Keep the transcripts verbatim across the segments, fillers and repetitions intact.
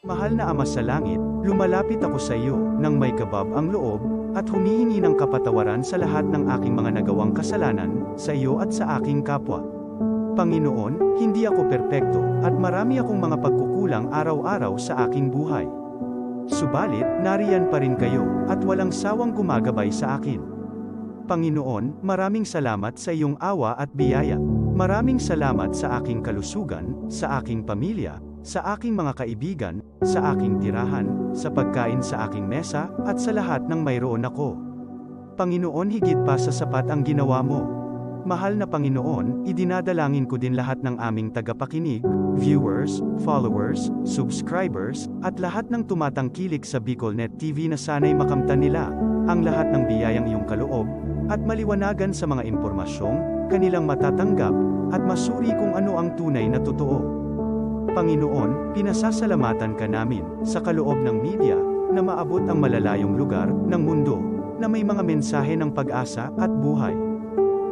Mahal na Ama sa Langit, lumalapit ako sa iyo nang may kabab ang loob at humihingi ng kapatawaran sa lahat ng aking mga nagawang kasalanan sa iyo at sa aking kapwa. Panginoon, hindi ako perpekto at marami akong mga pagkukulang araw-araw sa aking buhay. Subalit, nariyan pa rin kayo at walang sawang gumagabay sa akin. Panginoon, maraming salamat sa iyong awa at biyaya. Maraming salamat sa aking kalusugan, sa aking pamilya, sa aking mga kaibigan, sa aking tirahan, sa pagkain sa aking mesa, at sa lahat ng mayroon ako. Panginoon, higit pa sa sapat ang ginawa mo. Mahal na Panginoon, idinadalangin ko din lahat ng aming tagapakinig, viewers, followers, subscribers, at lahat ng tumatangkilik sa BicolNet T V na sana'y makamtan nila ang lahat ng biyayang iyong kaloob at maliwanagan sa mga impormasyong kanilang matatanggap at masuri kung ano ang tunay na totoo. Panginoon, pinasasalamatan ka namin sa kaloob ng media na maabot ang malalayong lugar ng mundo na may mga mensahe ng pag-asa at buhay.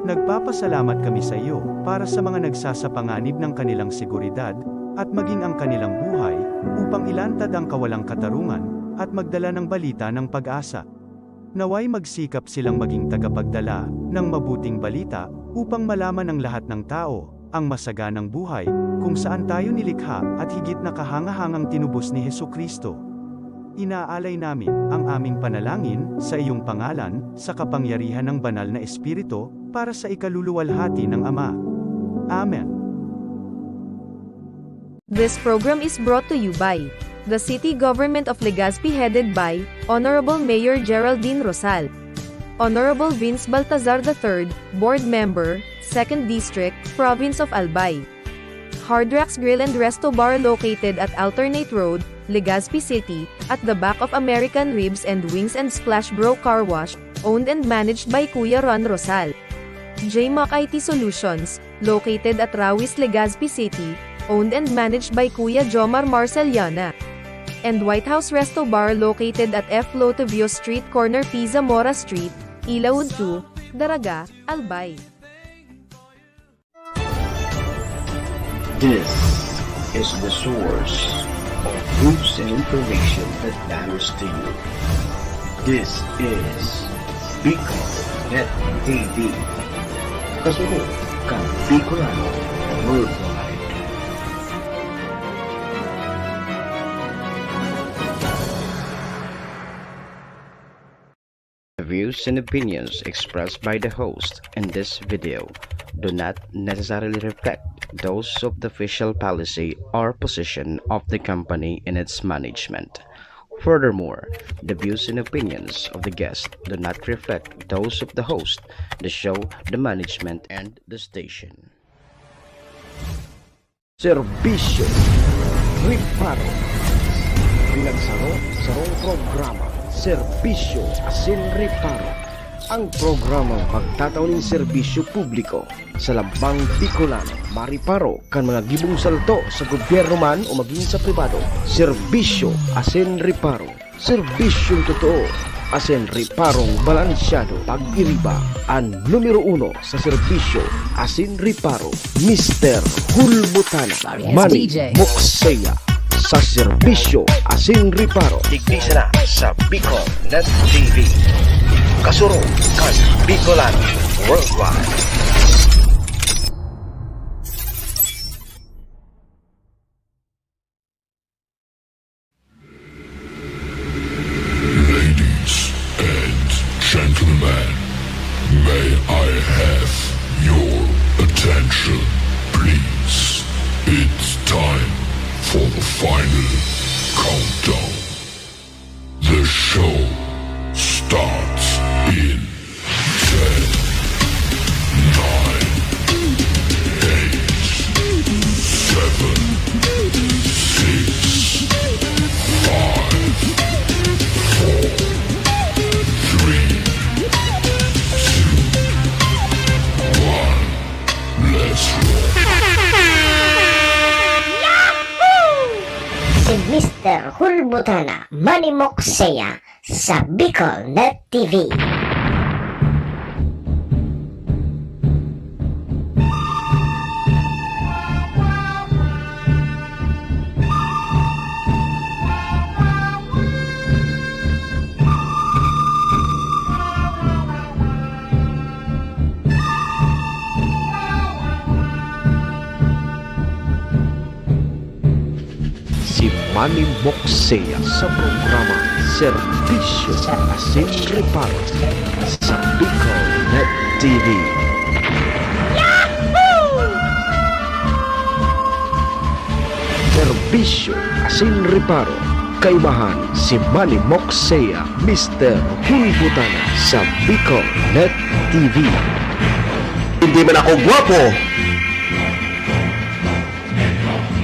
Nagpapasalamat kami sa iyo para sa mga nagsasapanganib ng kanilang seguridad at maging ang kanilang buhay upang ilantad ang kawalang katarungan at magdala ng balita ng pag-asa. Naway magsikap silang maging tagapagdala ng mabuting balita upang malaman ng lahat ng tao ang masaganang buhay kung saan tayo nilikha at higit na kahangahangang tinubos ni Jesu-Cristo. Inaalay namin ang aming panalangin sa iyong pangalan, sa kapangyarihan ng Banal na Espiritu, para sa ikaluluwalhati ng Ama. Amen. This program is brought to you by the City Government of Legazpi, headed by Honorable Mayor Geraldine Rosal, Honorable Vince Baltazar the third, Board Member, Second District, Province of Albay. Hard Rocks Grill and Resto Bar, located at Alternate Road, Legazpi City, at the back of American Ribs and Wings and Splash Bro Car Wash, owned and managed by Kuya Ron Rosal. J Mac I T Solutions, located at Rawis, Legazpi City, owned and managed by Kuya Jomar Marceliana. And White House Resto Bar, located at F Lotevio Street, corner P Zamora Street, Ilaud two, Daraga, Albay. This is the source of news and information that matters to you. This is Bicol Net T V. Kasunod kan Bicolano Worldwide. The views and opinions expressed by the host in this video do not necessarily reflect those of the official policy or position of the company and its management. Furthermore, the views and opinions of the guest do not reflect those of the host, the show, the management, and the station. Serbisyo, reparo. Bilang saro, sarong programa, serbisyo asin reparo. Ang programang magtatao nin serbisyo publiko sa lambang Bicolano, mariparo kan mga gibong salto sa gobyerno man o magin sa pribado. Serbisyo asin reparo. Serbisyong totoo asin reparong balansyado. Pag-iriba, an numero uno sa serbisyo asin reparo, Mister Hulbutana, Manny Mokseya, sa serbisyo asin reparo. Digdi sana sa Bicol Net T V. Kasurog kan Bicolano Worldwide. Ladies and gentlemen, may I have your attention, please? It's time for the final countdown. The show starts in ten, nine, eight, seven, six, five, four, three, two, one. Let's roll. Si Mister Hulbutana, Manny Mokseya, sa Bicol Net T V. Manny Moxea sa programa Serbisyo asin Reparo sa Bicol Net T V. Serbisyo asin Reparo, kaibahan si Manny Moxea, Mister Hulbutana sa Bicol Net T V. Hindi man ako gwapo.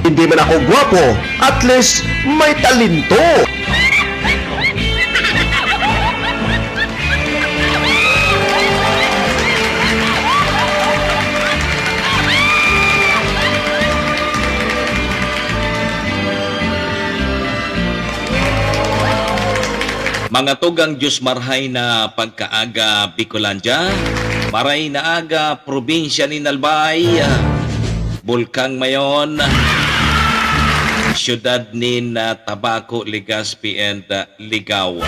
Hindi man ako gwapo. At least, may talento. Mga tugang, Diyos marhay na pagkaaga, Bicolandia. Maray na aga, probinsya nin Albay, Bulkang Mayon, siyudad nin, ah, Tabaco, Legazpi, and, ah, Ligao.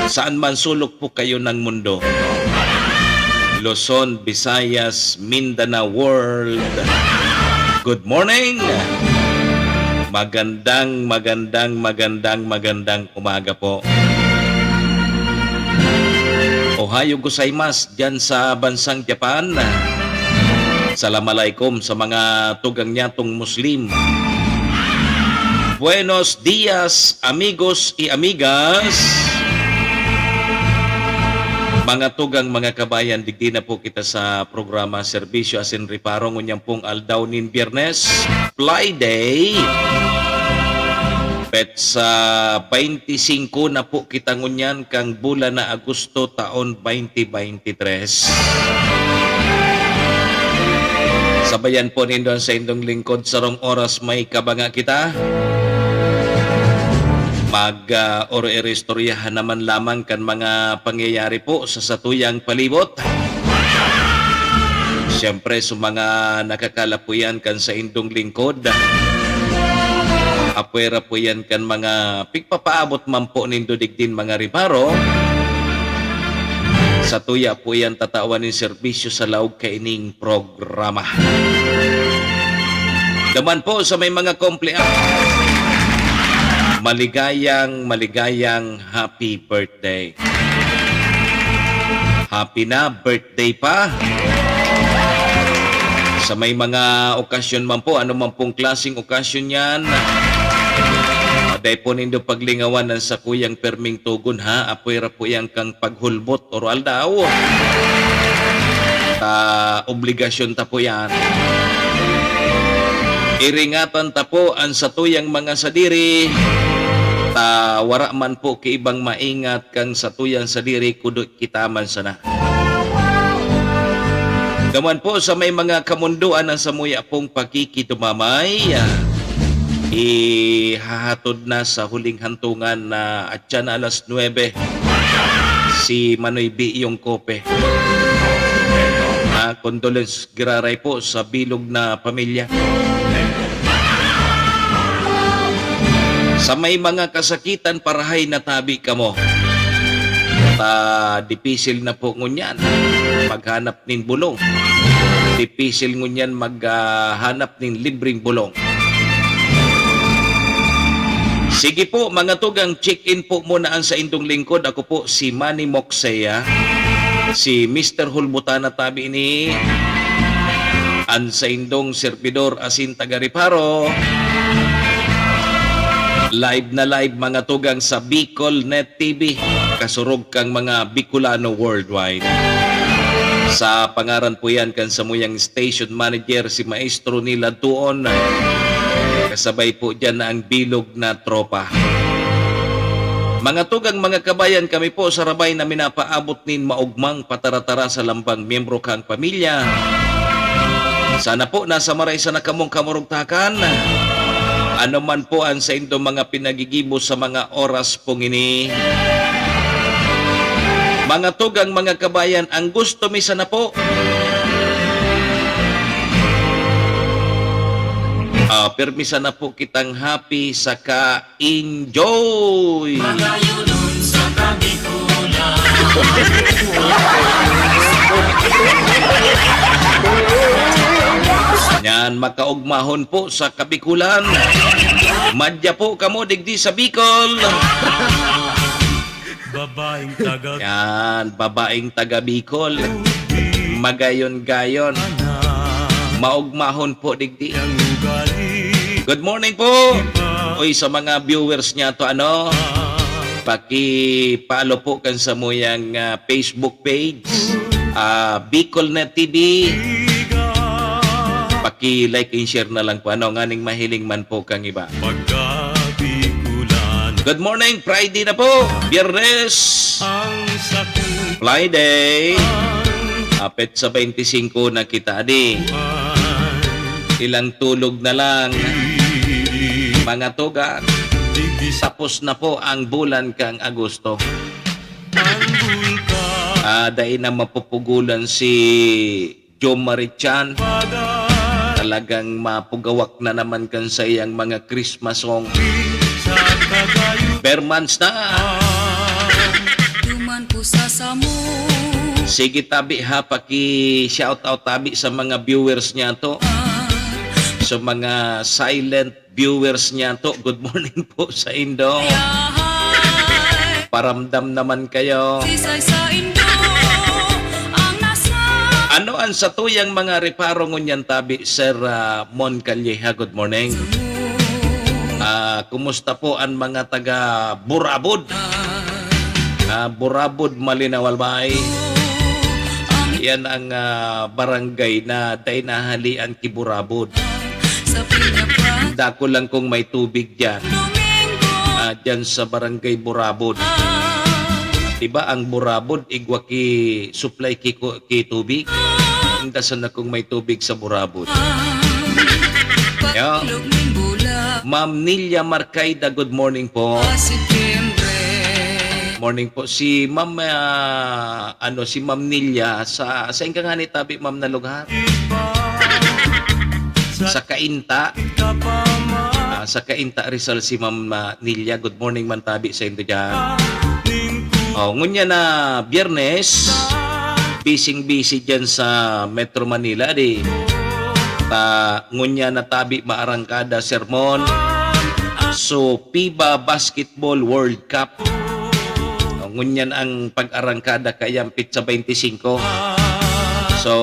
Saan man sulok po kayo ng mundo, Luzon, Visayas, Mindanao World, good morning! Magandang, magandang, magandang, magandang umaga po. Ohayo gozaimasu diyan sa bansang Japan. Salam alaikum sa mga tugang nyatong Muslim. Buenos dias, amigos y amigas. Mga tugang, mga kabayan, digdi na po kita sa programa Serbisyo asin Reparo ngunyan pong aldaw nin Biyernes, Fly Day. Petsa baynti singko na po kita ngunyan kan bulan na Agosto, taon baynti baynti tres. Sabayan po nindo an saindong lingkod, sarong oras may kabanga kita. Mag, ah, oro-oro istoryahan naman lamang kan mga pangyayari po sa satuyang palibot. Siyempre, sa mga nakakalapuyan kan saindong lingkod, apwera po yan kan mga pigpapaabot man po nindo digdin mga reparo, satuya po yan tatawan nin serbisyo sa laog kaining programa. Duman po sa may mga kumpleaños, maligayang, maligayang happy birthday. Happy na birthday pa. Sa may mga okasyon man po, ano man pong klaseng okasyon yan, ah, dai po nindo paglingawan ang sakuyang perming tugon, ha? Apwera po yan kan paghulbot oro aldaw. Ta obligasyon ta po yan. Iringatan ta po an satuyang mga sadiri, ta wara man po kaibang maingat kan satuyang sadiri kundi kita man sana. Duman po sa may mga kamundoan an samuya pong pakikitumamay, ah, ihahatod na sa huling hantungan na atyan na alas nuebe si Manoy Biyong Kope. Ah, condolence giraray po sa bilog na pamilya. Sa may mga kasakitan, parahay na tabi kamo. Ta dipisil na po ngunyan maghanap nin bulong. Dipisil ngunyan mag, ah, hanap nin libreng bulong. Sige po, mga tugang, check-in po muna an saindong lingkod. Ako po si Manny Moxea, si Mister Hulbutana tabi ini, an saindong serbidor asin taga-reparo. Live na live, mga tugang, sa Bicol Net T V, kasurog kan mga Bicolano worldwide. Sa pangaran po yan kan samuyang station manager, si Maestro Nila Tuon. Kasabay po dyan na ang bilog na tropa. Mga tugang, mga kabayan, kami po sarabay na minapaabot nin maogmang pataratara sa lambang miyembro kan pamilya. Sana po nasa maray sana kamong kamurugtakan. Ano man po ang saindong mga pinagigibo sa mga oras pong ini. Mga tugang, mga kabayan, ang gusto mi sana po, ah, pirmi sana po kitang happy saka enjoy. Magayunon sa Kabikulan. Yan, makaugmahon po sa Kabikulan. Madya po kamo digdi sa Bicol. Babaeng taga Yan, babaeng taga Bicol. Magayon-gayon. Maugmahon po digdi. Good morning po. Uy, sa mga viewers niya to, ano, paki-follow po kan samuyang, ah, Facebook page, ah, Bicol Net T V. Paki-like and share na lang po, ano, nganing mahiling man po kang iba. Pagka Bikulan. Good morning, Friday na po. Biyernes. Ang sakit. Friday. Apit sa twenty-five na kita, adi. Ilang tulog na lang. Mga tugang. Tapos na po ang bulan kang Agosto. Ah, dai na mapupugulan si Jom Marichan. Talagang mapugawak na naman kan saiyang mga Christmas song. Bermans na. Duman po sa samo. Sige tabi ha, paki-shout out tabi sa mga viewers niya to. Sa mga silent viewers niya to, good morning po sa indo. Paramdam naman kayo. Sisay sa indo ang nasa. Ano ang satuyang mga reparo ngunyan tabi, Sir, ah, Mon Calleja? Good morning. Ah, kumusta po ang mga taga Burabod? Ah, Burabod, Malinao, Albay. Yan ang, ah, barangay na dai nahalian ki Burabod. Sa Piña pa. Dako lang kung may tubig diyan. Domingo. Ah, diyan sa Barangay Burabod. Ah. Diba ang Burabod, igwa ki supply ki ku-, ki tubig? Ah. Inda sana kung may tubig sa Burabod. Ah. Yo. Paglog ning bola. Ma'am Nilia Marcaida, good morning po. Ah, Setyembre. Morning po. Si Ma'am, ah, ano, si Ma'am Nilia, sa, sain ka ngani tabi, Ma'am, na lugar? Sa Cainta. Ah, sa Cainta, Rizal, si Ma'am, ah, Nilia. Good morning man tabi sa indo diyan. Oh, ngunyan na Biyernes, busy-busy diyan sa Metro Manila, di. Ta, ngunyan na tabi maarangkada sermon. So, FIBA Basketball World Cup. O, ngunyan ang pag-arangkada kaya ang petsa twenty-five. So,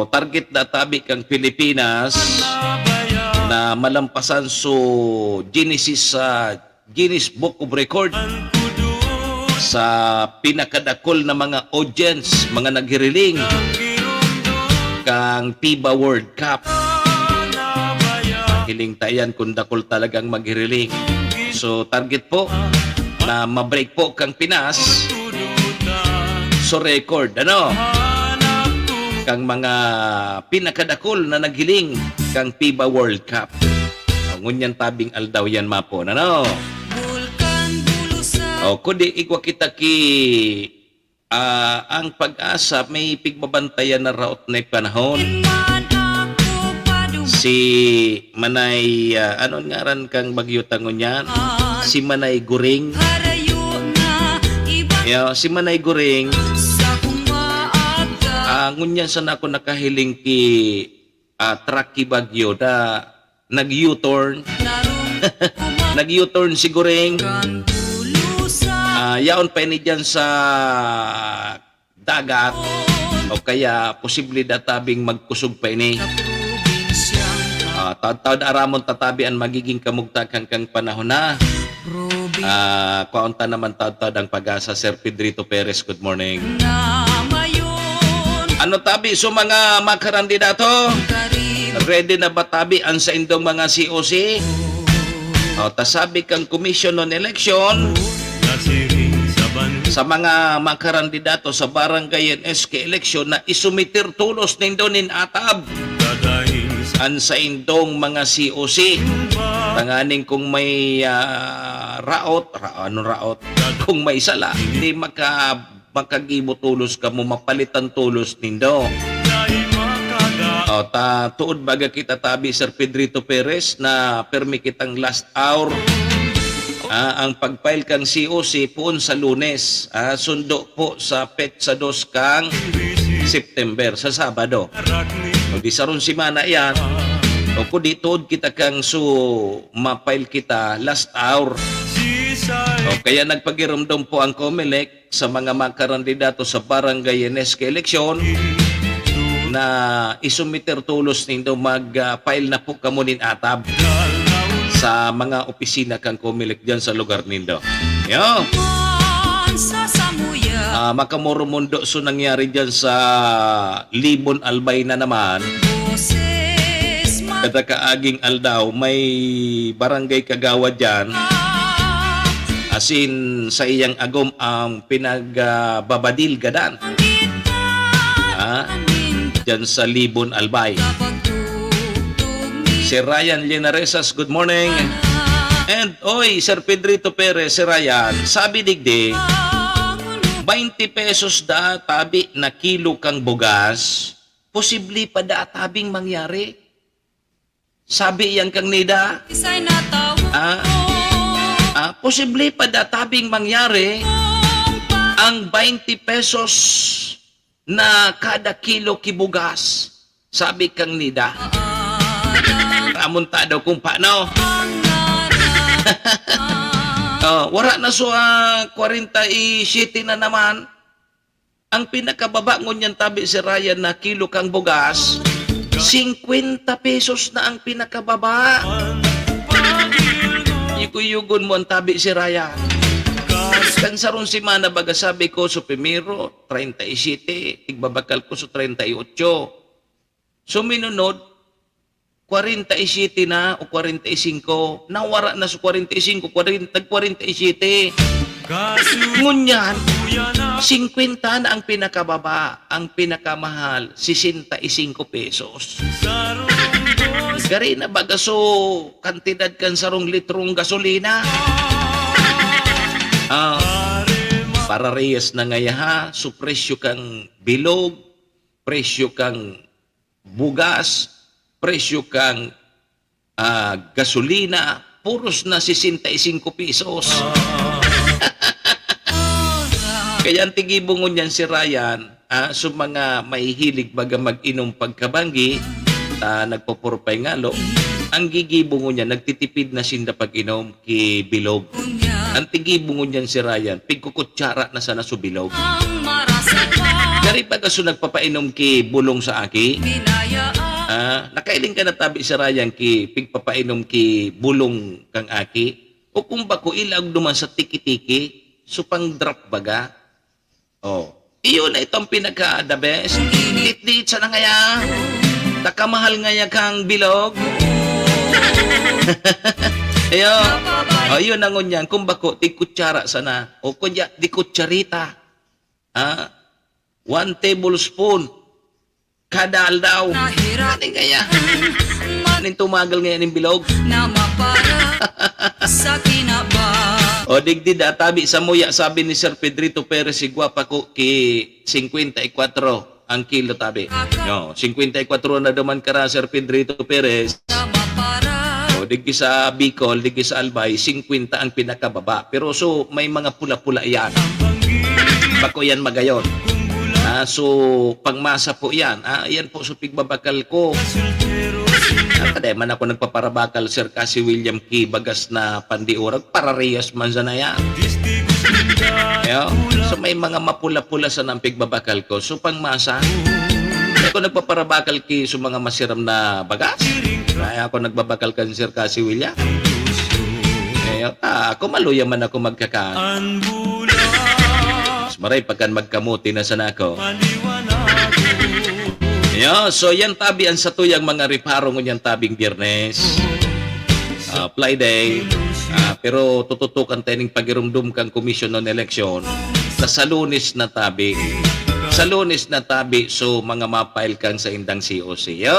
target na tabi kang Pilipinas na malampasan so Guinness, ah, Guinness Book of Record sa pinakadakol na mga audience, mga naghiriling kang FIBA World Cup. Hiling ta yan kung dakol talagang maghiriling. So, target po na ma-break po kang Pinas. So, record, ano? Kang mga pinakadakol na naghiling kang FIBA World Cup. O, ngunyan tabing aldaw yan, mapon, ano? Bulkan Bulusan. O, kundi igwa kita ki Ah, ang PAGASA may pigbabantayan na raot na panahon. Si Manay, ah, ano ngaran kang bagyo ta ngunyan? Si Manay Guring. Yo, si Manay Guring. Ah, ngunyan sana ako nakahiling ki, ah, truck ki bagyo da nag-U-turn. Nag-U-turn si Guring. Ah, yaon pa ini diyan sa dagat. O kaya, posible da tabing magkusog pa ini. Ah, taod-taod aramon ta tabi an magiging kamugtakan kan panahon, ha? Ah, kwaon ta naman taod-taod ang PAGASA, Sir Pedrito Perez. Good morning. Ano tabi so mga makarandidato? Ready na ba tabi ang saindong mga C O C? O, ta sabi kang Commission on Election, sa mga makarandidato sa barangay and S K election na isumitir tolos nindo nin atab an saindong mga C O C. Tanganing kung may, ah, raot, ra-, ano raot? Kung may sala, di maka-, makagibo tolos kamo, mapalitan tolos nindo. O, ta, tuod baga kita tabi, Sir Pedrito Perez, na permi kitang last hour. Ah, ang pag-file kang C O C poon sa Lunes, ah, sundo po sa petsa dos kang September, sa Sabado. O di sarong semana yan, O kung di, tuod kita kang su-, ma-file kita last hour. O kaya nagpagiromdom po ang Comelec sa mga makarandidato sa barangay N S K eleksyon na isumiter tolos nindo, mag, ah, file na po kamo nin atab sa mga opisina kan Comelec diyan sa lugar nindo. Yo. Ah, makamoromondo so nangyari diyan sa Libon Albay na naman. Kada kaaging aldaw, may barangay kagawad diyan. Asin saiyang agom ang pinagbabadil gadan. Ah, diyan sa Libon Albay. Si Ryan Linaresas, good morning. And, oy, Sir Pedrito Perez, si Ryan, sabi digdi, baynte pesos da tabi na kilo kang bugas, posible pa da tabing mangyari? Sabi yan kang Nida. Ah, ah, posible pa da tabing mangyari ang baynte pesos na kada kilo ki bugas, sabi kang Nida. Ramon ta daw kung paano. Oh, wara na so, ah, kwarenta y siyete na naman. Ang pinakababa ngunyan tabi si Ryan na kilo kang bugas, singkwenta pesos na ang pinakababa. Yugo-yugon mo ang tabi si Ryan. Kan sarong semana baga sabi ko, so primero, treinta y siete, tigbabakal ko so treinta y ocho. So minunod, kwarenta y siyete na o kwarenta y singko, nawara na sa kwarenta y singko, kwarenta, kwarenta y siyete. Ngunyan, singkwenta na ang pinakababa, ang pinakamahal, sesenta y singko pesos. Gari na baga so kantidad kan sarong litrong gasolina. Ah, pararehas na ngaya ha, so presyo kang bilog, presyo kang bugas, presyo kang, ah, gasolina, puros na sesenta y singko pesos. Kaya ang tigibo ngunyan si Ryan, ah, so mga mahihilig baga mag-inom pagkabanggi, ah, nagpupurpay ngalo, ang gigibo ngunyan, nagtitipid na sinda pag-inom ki bilog. Ang tigibo ngunyan si Ryan, pigkukutsara na sana so bilog. Gari baga so nagpapainom ki bulong sa aki? Ah, nakailing ka na tabi si Ryan ki pigpapainom ki bulong kang aki? O kung bako, ilaog duman sa tiki-tiki, so pang-drop baga? Oh. Iyo na itong pinaka the best. Diit-diit sana ngaya. Takamahal ngaya kang bilog. Iyo. Oh, yun na ngunyan. Kung bako, tigkutsara sana. O kaya, di kutsarita. Ah? One tablespoon. Kada aldaw. Nahirap. Ano ngaya? Ano yung tumagal ngaya ning bilog? Na mapara sa kinaba. O, digdi da, tabi sa muya, sabi ni Sir Pedrito Perez, si gwapa ko ki singkwenta y kwatro ang kilo, tabi. No, singkwenta y kwatro na duman kara, Sir Pedrito Perez. Sa mapara. O, digdi sa Bicol, digdi sa Albay, singkwenta ang pinakababa. Pero so, may mga pula-pula yan. Bako yan magayon. Ah, so, pangmasa po yan. Ah, yan po so pigbabakal ko. Ah, kada man ako nagpaparabakal, Sir Kasi William, ki bagas na pandiurag, pararehas man sana yan. Yo? So, may mga mapula-pula sana ang pigbabakal ko. So, pangmasa, ako nagpaparabakal ki so mga masiram na bagas. Kaya ako nagbabakal kan Sir Kasi William. Yo, ah, ako maluya man ako magkakan. Mas maray pa kan magkamote na sana ako. Yo, so yan tabi ang satuyang mga reparo ngunyan tabing Biyernes. Ah, Friday. Ah, pero tututukan tayo ning pagirumdom kang Commission on Election na sa Lunes na tabi. Sa Lunes na tabi, so mga ma-file kang sa indang C O C. Yo!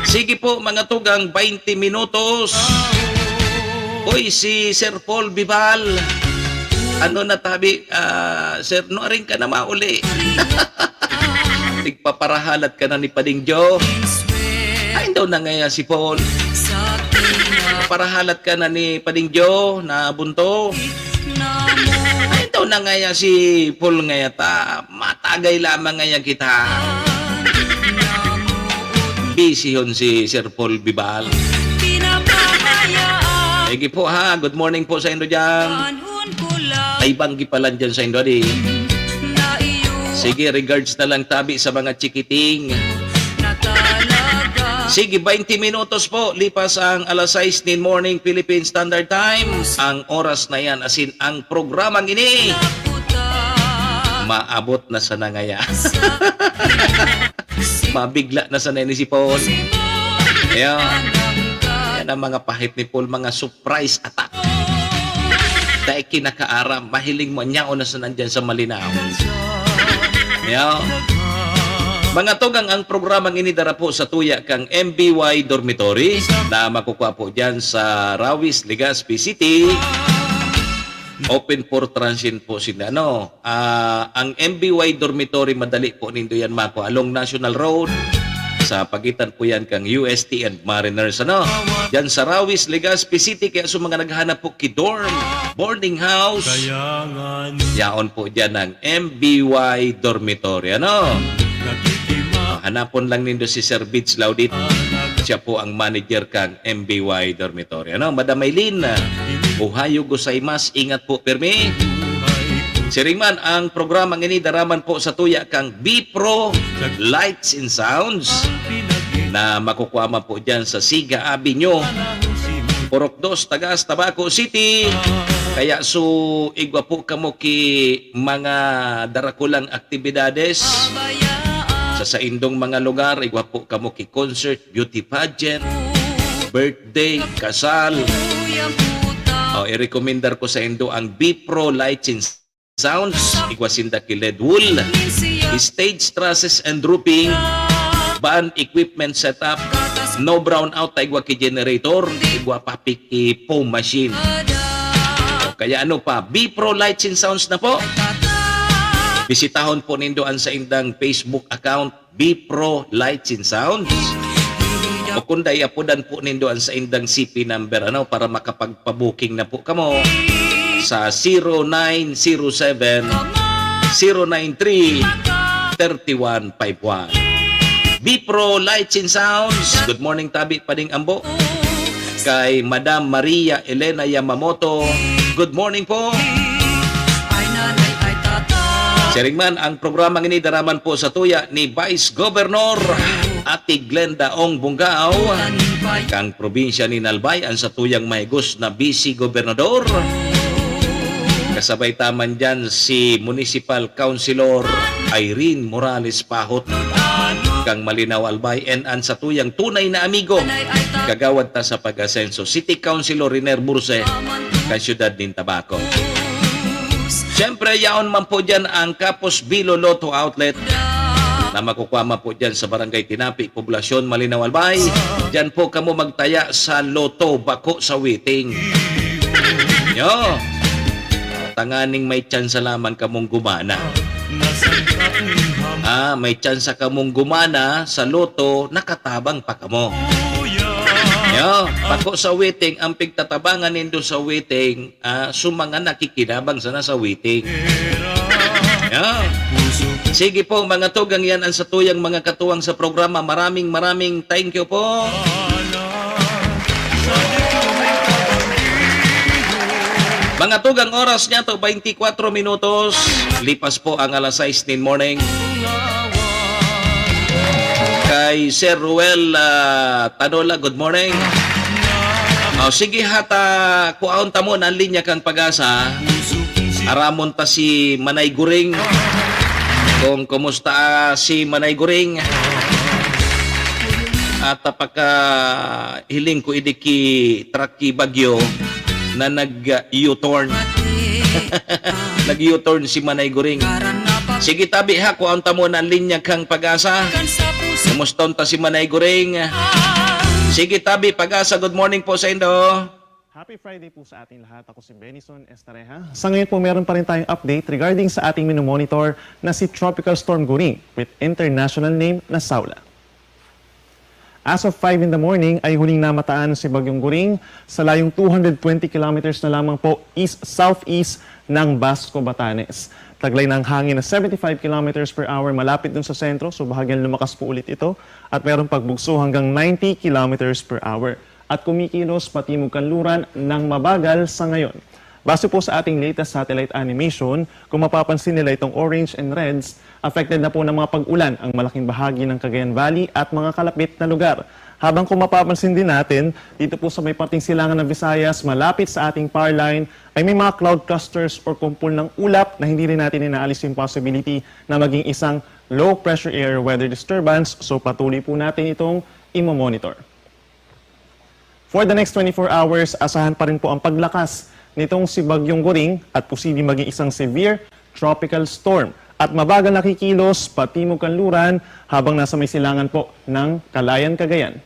Sige po, mga tugang, baynte minutos. Uy, si Sir Paul Bibal. Ano na tabi, ah, sir, nuaring ka na mauli? Tigpaparahalat ka na ni Pading Joe. Ay, daw na ngaya si Paul. Parahalat ka na ni Pading Joe na bunto. Ay, daw na ngaya si Paul ngaya ta. Matagay lamang ngaya kita. Bisihon si Sir Paul Bibal. Sige po ha, good morning po sa indo dyan. Ay, banggi pa lang dyan sa indo, di. Sige, regards na lang tabi sa mga chikiting. Sige, twenty minutos po, lipas ang alas sais nin morning, Philippine Standard Time. Ang oras na yan, asin ang programang ini, maabot na sa nangaya. Mabigla na sana ini si Paul. Ayan. Yan ang mga pahit ni Paul, mga surprise attack. Dahil kinakaaram, mahiling mo, nyaon na sa nandyan sa malinaw. Ayan. Mga tugang, ang programang ini dara po sa tuya kang M B Y Dormitory na makukuha po dyan sa Rawis, Legazpi City. Open for transient po sila, no? Ah, ang M B Y Dormitory, madali po nindo yan mako along National Road. Sa pagitan po yan kang U S T and Mariners, ano? Diyan sa Rawis, Legazpi City. Kaya sa mga naghanap po ki dorm, boarding house, yaon po dyan ang M B Y Dormitory, ano? Ah, hanapon lang nindo si Sir Bids Laudit. Siya po ang manager kang M B Y Dormitory. Ano, Madam Maylin, ohayo gozaimasu, ingat po pirmi. Siring man, ang programang ini dara man po sa tuya kang Bipro Lights and Sounds na makukuha man po dyan sa Siga Avenue, Purok Dos, Tagas, Tabaco City. Kaya so, igwa po kamo ki mga darakulang aktibidades sa saindong mga lugar, igwa po kamo ki concert, beauty pageant, birthday, kasal. O, irekomendar ko sa indo ang Bipro Lights and Sounds, igwa sinda ki L E D wool, stage trusses and roofing, band equipment setup, no brownout ta igwa ki generator, igwa pa pi ki foam machine. O kaya ano pa, Bipro Lights and Sounds na po. Bisitahon po nindo ang saindang Facebook account, Bipro Lights and Sounds. O kung dai, apodan po nindo ang saindang C P number, ano, para makapagpa-booking na po kamo sa zero nine zero seven, zero nine three, thirty one five one. Bipro Lights and Sounds. Good morning, tabi pa ding ambo. Kay Madam Maria Elena Yamamoto, good morning po. Siring man, ang programang ini dara man po sa tuya ni Vice Governor Ate Glenda Ong Bungao, kang probinsya ni Albay, ang satuyang mahigos na Vice Gobernador. Kasabay ta man dyan si Municipal Councilor Irene Morales Pahot, kang Malinao, Albay, and ang satuyang tunay na amigo, kagawad ta sa pag-asenso, City Councilor Riner Burse, kan siyudad nin Tabaco. Siyempre, yaon man po dyan ang Kapos Bilo Lotto Outlet na makukuha man po dyan sa Barangay Tinapi, Poblasyon, Malinao, Albay. Dyan po kamo magtaya sa Lotto, bako sa waiting. Yo! Tanganing may tsansa lamang kamong gumana. Ah, may tsansa kamong gumana sa Lotto, nakatabang pa kamo. Yo, bako sa waiting, ang pigtatabangan nindo sa waiting, ah, sa mga nakikinabang sana sa waiting. Yo. Sige po, mga tugang, yan ang satuyang mga katuwang sa programa. Maraming, maraming thank you po. Mga tugang, oras niya to, twenty-four minutos. Lipas po ang alas sais nin morning. Kay Sir Ruel, ah, Tanola, good morning. Oh, sige, hata, kuhaon ta mo na ang linya kang Pag-asa. Aramon ta si Manay Guring. Kung kumusta, ah, si Manay Guring. At, ah, pagka hiling ko, idi ki truck ki Bagyo na nag, ah, U-turn. Nag-U-turn si Manay Guring. Sige, tabi ha, kuhaon ta mo na ang linya kang Pag-asa. Kumuston ta si Manay Guring. Sige, tabi, Pag-asa, good morning po sa indo. Happy Friday po sa ating lahat. Ako si Benison Estareja. Sa ngayon po, meron pa rin tayong update regarding sa ating minomonitor na si Tropical Storm Guring with international name na Saula. As of five in the morning ay huling namataan si Bagyong Guring sa layong two hundred twenty kilometers na lamang po east-southeast ng Basco, Batanes. Taglay ng hangin na seventy-five kilometers per hour malapit dun sa sentro, so bahagyang lumakas po ulit ito at merong pagbugso hanggang ninety kilometers per hour. At kumikilos patimog-kanluran ng mabagal sa ngayon. Base po sa ating latest satellite animation, kung mapapansin nila itong orange and reds, affected na po ng mga pag-ulan ang malaking bahagi ng Cagayan Valley at mga kalapit na lugar. Habang kung mapapansin din natin, dito po sa may parting silangan ng Visayas, malapit sa ating power line, ay may mga cloud clusters or kumpol ng ulap na hindi rin natin inaalis yung possibility na maging isang low pressure area weather disturbance. So patuloy po natin itong imo-monitor. For the next twenty-four hours, asahan pa rin po ang paglakas nitong si Bagyong Goring at posibleng maging isang severe tropical storm at mabagal na kikilos patimog kanluran habang nasa may silangan po ng Calayan, Cagayan.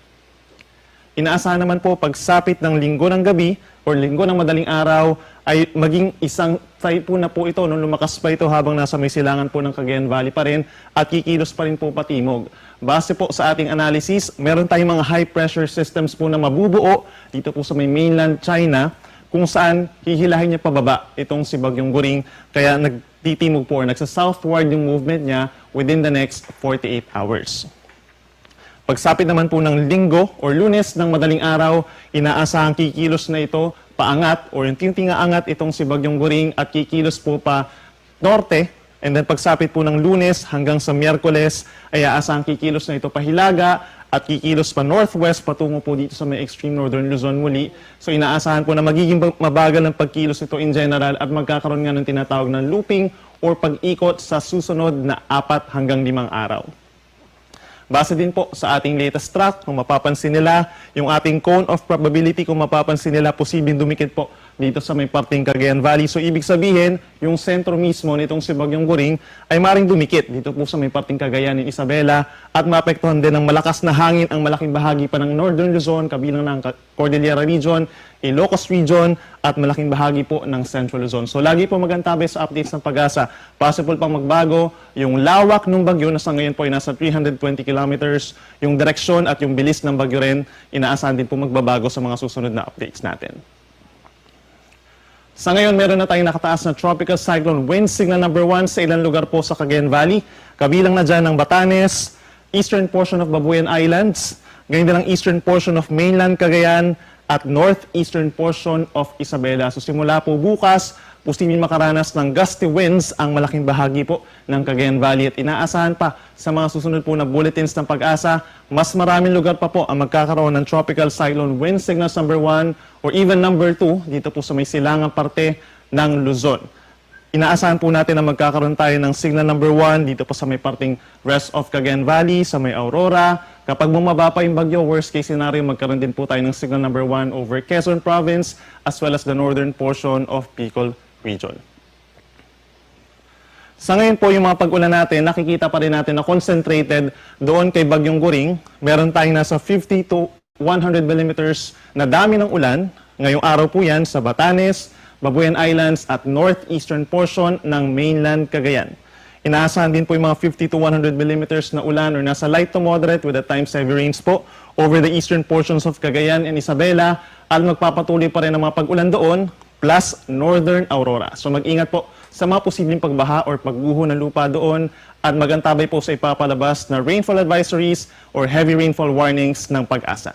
Inaasahan naman po pagsapit ng Linggo ng gabi or Linggo ng madaling araw ay maging isang typhoon na po ito, no? Lumakas pa ito habang nasa may silangan po ng Cagayan Valley pa rin at kikilos pa rin po patimog. Base po sa ating analysis, meron tayong mga high pressure systems po na mabubuo dito po sa may mainland China, kung saan hihilahin niya pababa itong si Bagyong Goring, kaya nagtitimog po or nagsa-southward yung movement niya within the next forty-eight hours. Pagsapit naman po ng Linggo or Lunes ng madaling araw, inaasahang kikilos na ito paangat or unti-unting aangat itong si Bagyong Goring at kikilos po pa norte. And then pagsapit po ng Lunes hanggang sa Miyerkules ay aasahang kikilos na ito pahilaga at kikilos pa northwest patungo po dito sa may extreme northern Luzon muli. So inaasahan po na magiging ba- mabagal ang pagkilos nito in general at magkakaroon nga ng tinatawag na looping or pag-ikot sa susunod na apat hanggang limang araw. Base din po sa ating latest track, kung mapapansin nila, yung ating cone of probability, kung mapapansin nila, posibleng dumikit po dito sa may parteng Cagayan Valley. So, ibig sabihin, yung sentro mismo nitong si Bagyong Goring ay maring dumikit dito po sa may parteng Cagayan and Isabela at maapektuhan din ng malakas na hangin ang malaking bahagi pa ng Northern Luzon, kabilang na ang Ka- Cordillera Region, Ilocos Region, at malaking bahagi po ng Central Luzon. So, lagi po mag-antabay sa updates ng PAGASA. Possible pang magbago yung lawak ng bagyo na sa ngayon po ay nasa three hundred twenty kilometers. Yung direksyon at yung bilis ng bagyo rin, inaasahan din po magbabago sa mga susunod na updates natin. Sa ngayon, meron na tayong nakataas na tropical cyclone wind signal number one sa ilang lugar po sa Cagayan Valley. Kabilang na dyan ang Batanes, eastern portion of Babuyan Islands, ganyan din ang eastern portion of mainland Cagayan at northeastern portion of Isabela. So simula po bukas, posibleng makaranas ng gusty winds ang malaking bahagi po ng Cagayan Valley at inaasahan pa sa mga susunod po na bulletins ng PAGASA, mas maraming lugar pa po ang magkakaroon ng tropical cyclone wind signals number one or even number two dito po sa may silangang parte ng Luzon. Inaasahan po natin na magkakaroon tayo ng signal number one dito po sa may parteng rest of Cagayan Valley, sa may Aurora. Kapag bumaba pa yung bagyo, worst case scenario, magkaroon din po tayo ng signal number one over Quezon Province as well as the northern portion of Bicol Region. Sa ngayon po, yung mga pag-ulan natin, nakikita pa rin natin na concentrated doon kay Bagyong Goring. Meron tayong nasa fifty to one hundred millimeters na dami ng ulan. Ngayong araw po yan sa Batanes, Babuyan Islands at northeastern portion ng mainland Cagayan. Inaasahan din po yung mga fifty to one hundred millimeters na ulan or nasa light to moderate with at times heavy rains po over the eastern portions of Cagayan and Isabela at magpapatuloy pa rin ang mga pag-ulan doon plus northern aurora. So mag-ingat po sa mga posibleng pagbaha or pagguho ng lupa doon at mag-antabay po sa ipapalabas na rainfall advisories or heavy rainfall warnings ng PAGASA.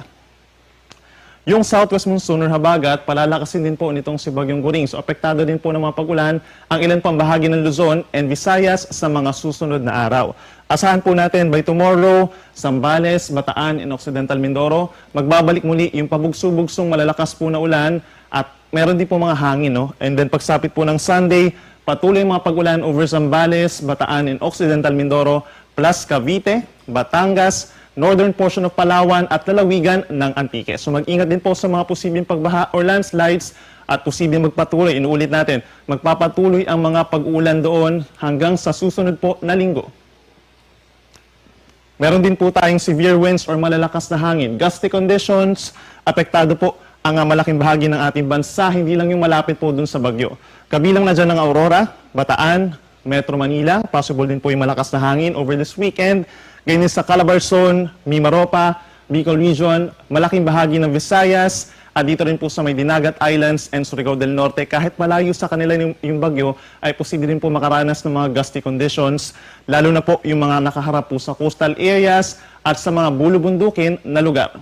Yung southwest monsoon or habagat, palalakasin din po nitong si Bagyong Goring. So apektado din po ng mga pag-ulan ang ilan pang bahagi ng Luzon and Visayas sa mga susunod na araw. Asahan po natin by tomorrow, Zambales, Bataan, and Occidental Mindoro, magbabalik muli yung pabugso-bugsong malalakas po na ulan at meron din po mga hangin, no? And then pagsapit po ng Sunday, patuloy ang mga pag-ulan over Zambales, Bataan, and Occidental Mindoro, plus Cavite, Batangas, northern portion of Palawan at lalawigan ng Antique. So mag-ingat din po sa mga posibleng pagbaha or landslides at posibleng magpatuloy, inuulit natin, magpapatuloy ang mga pag-uulan doon hanggang sa susunod po na linggo. Meron din po tayong severe winds or malalakas na hangin. Gusty conditions, apektado po ang ah, malaking bahagi ng ating bansa, hindi lang yung malapit po dun sa bagyo. Kabilang na dyan ang Aurora, Bataan, Metro Manila, possible din po yung malakas na hangin over this weekend. Ganyan sa Calabarzon, Mimaropa, Bicol Region, malaking bahagi ng Visayas, At dito rin po sa may Dinagat Islands and Surigao del Norte, kahit malayo sa kanila yung, yung bagyo, ay posible rin po makaranas ng mga gusty conditions, lalo na po yung mga nakaharap po sa coastal areas at sa mga bulubundukin na lugar.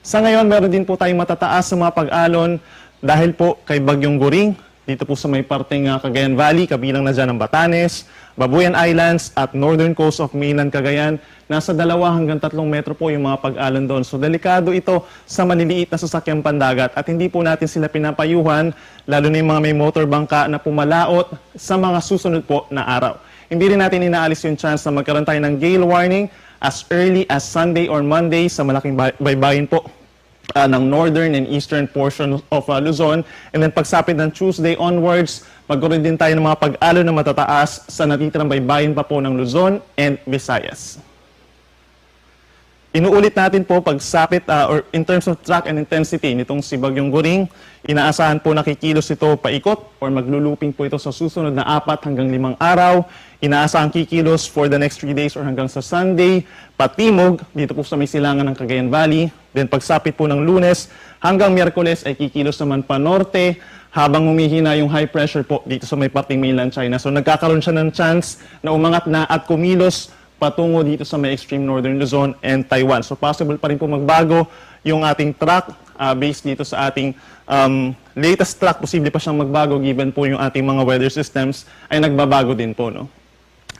Sa ngayon, meron din po tayong matataas sa mga pag-alon dahil po kay Bagyong Goring, dito po sa may parteng, ah, Cagayan Valley, kabilang na dyan ang Batanes, Babuyan Islands, at northern coast of mainland Cagayan. Nasa dalawa hanggang tatlong metro po yung mga pag-alon doon. So, delikado ito sa maliliit na sasakyang pandagat at hindi po natin sila pinapayuhan, lalo na yung mga may motor bangka na pumalaot sa mga susunod po na araw. Hindi rin natin inaalis yung chance na magkaroon tayo ng gale warning as early as Sunday or Monday sa malaking bay-, baybayin po, ah, ng northern and eastern portion of, ah, Luzon. And then pagsapit ng Tuesday onwards, magkaroon din tayo ng mga pag-alon na matataas sa natitirang baybayin pa po ng Luzon and Visayas. Inuulit natin po, pagsapit, ah, or in terms of track and intensity nitong si Bagyong Goring, inaasahan po na kikilos ito paikot or magluluping po ito sa susunod na apat hanggang limang araw. Inaasahang kikilos for the next three days or hanggang sa Sunday, patimog dito po sa may silangan ng Cagayan Valley. Then pagsapit po ng Lunes hanggang Miyerkules ay kikilos naman pa norte, habang humihina yung high pressure po dito sa may parteng mainland China. So nagkakaroon siya ng chance na umangat na at kumilos patungo dito sa may extreme northern Luzon and Taiwan. So possible pa rin po magbago yung ating track, ah, based dito sa ating, um, latest track. Posible pa siyang magbago given po yung ating mga weather systems ay nagbabago din po, no?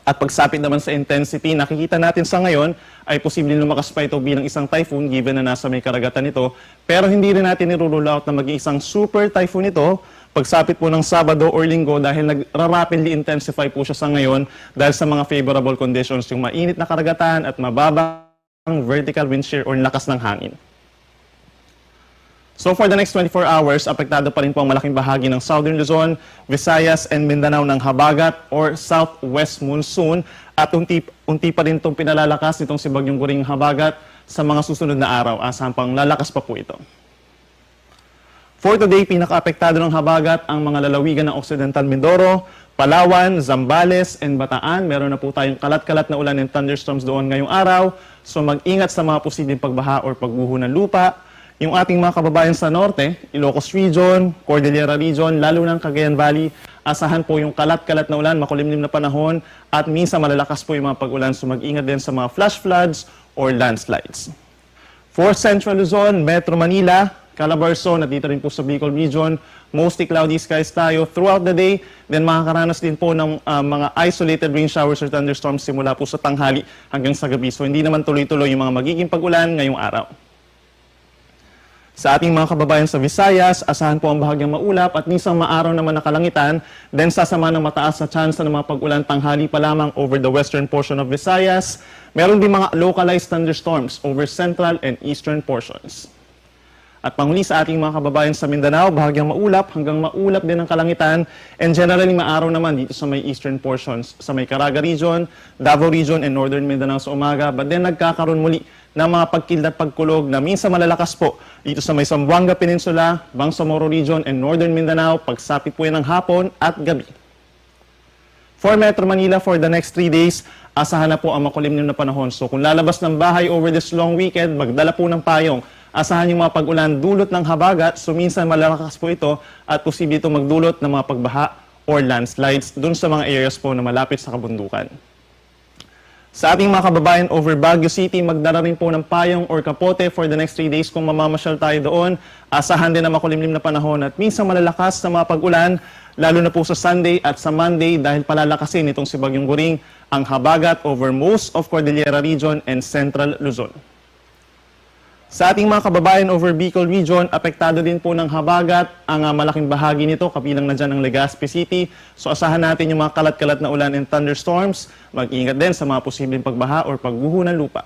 At pagsapit naman sa intensity, nakikita natin sa ngayon ay posibleng lumakas pa ito bilang isang typhoon given na nasa may karagatan ito. Pero hindi rin natin nirurule out na maging isang super typhoon ito pagsapit po ng Sabado or Linggo dahil nagra-rapidly intensify po siya sa ngayon dahil sa mga favorable conditions, yung mainit na karagatan at mababang vertical wind shear or lakas ng hangin. So for the next twenty-four hours, apektado pa rin po ang malaking bahagi ng Southern Luzon, Visayas, and Mindanao ng habagat or southwest monsoon at unti, unti pa rin itong pinalalakas nitong si Bagyong Goring habagat sa mga susunod na araw. Asahan pang lalakas pa po ito. For today, pinakaapektado ng habagat ang mga lalawigan ng Occidental Mindoro, Palawan, Zambales, and Bataan. Meron na po tayong kalat-kalat na ulan and thunderstorms doon ngayong araw. So mag-ingat sa mga posibleng pagbaha or pagguho ng lupa. Yung ating mga kababayan sa norte, Ilocos Region, Cordillera Region, lalo na ang Cagayan Valley, asahan po yung kalat-kalat na ulan, makulimlim na panahon, at minsan malalakas po yung mga pag-ulan. So mag-ingat din sa mga flash floods or landslides. For Central Luzon, Metro Manila, Calabarzon, at dito rin po sa Bicol Region, mostly cloudy skies tayo throughout the day. Then makakaranas din po ng, ah, mga isolated rain showers or thunderstorms simula po sa tanghali hanggang sa gabi. So hindi naman tuloy-tuloy yung mga magiging pag-ulan ngayong araw. Sa ating mga kababayan sa Visayas, asahan po ang bahagyang maulap at minsan maaraw naman na kalangitan, then sasama ng mataas na tsansa ng mga pag-ulan tanghali pa lamang over the western portion of Visayas. Meron din mga localized thunderstorms over central and eastern portions. At panghuli sa ating mga kababayan sa Mindanao, bahagyang maulap hanggang maulap din ang kalangitan and generally maaraw naman dito sa may eastern portions, sa may Caraga Region, Davao Region, and Northern Mindanao sa umaga, but then nagkakaroon muli ng mga pagkildat pagkulog na minsan malalakas po dito sa may Zamboanga Peninsula, Bangsamoro Region, and Northern Mindanao, pagsapit po yan ng hapon at gabi. For Metro Manila, for the next three days, asahan na po ang makulimlim na panahon. So kung lalabas ng bahay over this long weekend, magdala po ng payong. Asahan yung mga pag-ulan dulot ng habagat, so minsan malalakas po ito at posible itong magdulot ng mga pagbaha or landslides dun sa mga areas po na malapit sa kabundukan. Sa ating mga kababayan over Baguio City, magdala rin po ng payong or kapote for the next three days kung mamamasyal tayo doon. Asahan din ang makulimlim na panahon at minsan malalakas na mga pag-ulan, lalo na po sa Sunday at sa Monday dahil palalakasin nitong si Bagyong Goring ang habagat over most of Cordillera Region and Central Luzon. Sa ating mga kababayan over Bicol Region, apektado din po ng habagat ang, ah, malaking bahagi nito, kabilang na dyan ang Legazpi City. So asahan natin yung mga kalat-kalat na ulan and thunderstorms. Mag-ingat din sa mga posibleng pagbaha or pagguho ng lupa.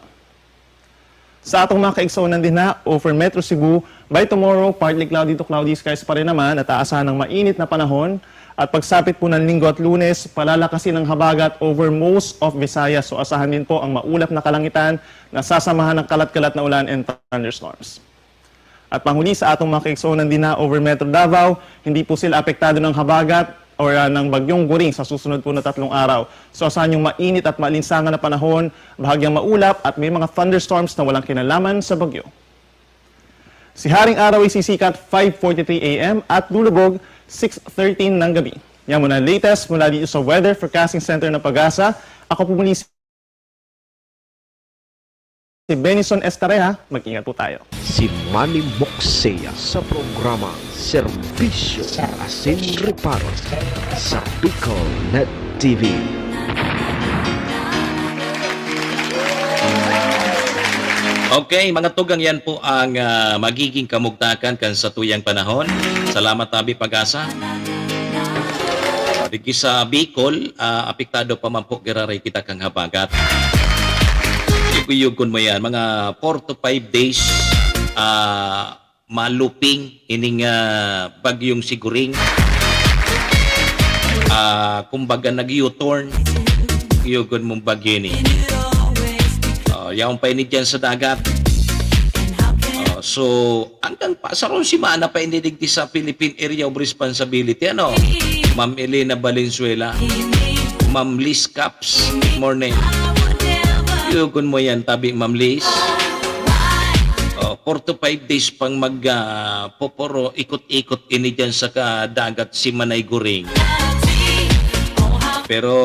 Sa atong mga kaigsunan din na, over Metro Cebu, by tomorrow, partly cloudy to cloudy skies pa rin naman at aasahan ng mainit na panahon. At pagsapit po ng Linggo at Lunes, palalakasin ang habagat over most of Visayas. So asahan din po ang maulap na kalangitan na sasamahan ng kalat-kalat na ulan and thunderstorms. At panghuli sa atong mga kaigsunan din na over Metro Davao, hindi po sila apektado ng habagat or, ah, ng Bagyong Goring sa susunod po na tatlong araw. So asahan yung mainit at maalinsangan na panahon, bahagyang maulap at may mga thunderstorms na walang kinalaman sa bagyo. Si Haring Araw ay sisikat five forty-three A M at lulubog six thirteen ng gabi. Yan muna ang latest mula dito sa Weather Forecasting Center ng PAGASA. Ako po muli si Benison Estareha. Mag-ingat po tayo. Si Manny Moxea sa programa Serbisyo asin Reparo sa Bicol Net T V. Okay, mga tugang, yan po ang, ah, magiging kamugtakan kan satuyang panahon. Salamat, Abi Pag-asa. Digdi sa Bicol, ah, apektado pa man po giraray kita kan habagat. Yugo-yugon mo yan, mga four to five days, ah, maluping ining, ah, bagyong Siguring. Ah, kumbaga nag-U-turn, yugon mong bagyo ini. Ah, yaon pa ini dyan sa dagat. Ah, so, hanggang pa, sarong semana pa ini digdi sa Philippine Area of Responsibility, ano? Ma'am Elena Valenzuela, Ma'am Liz Caps, morning. Yugon mo yan, tabi, Ma'am Liz. Oh, four to five days pang mag, ah, poporo, ikot-ikot ini dyan sa ka-, dagat si Manay Guring. Pero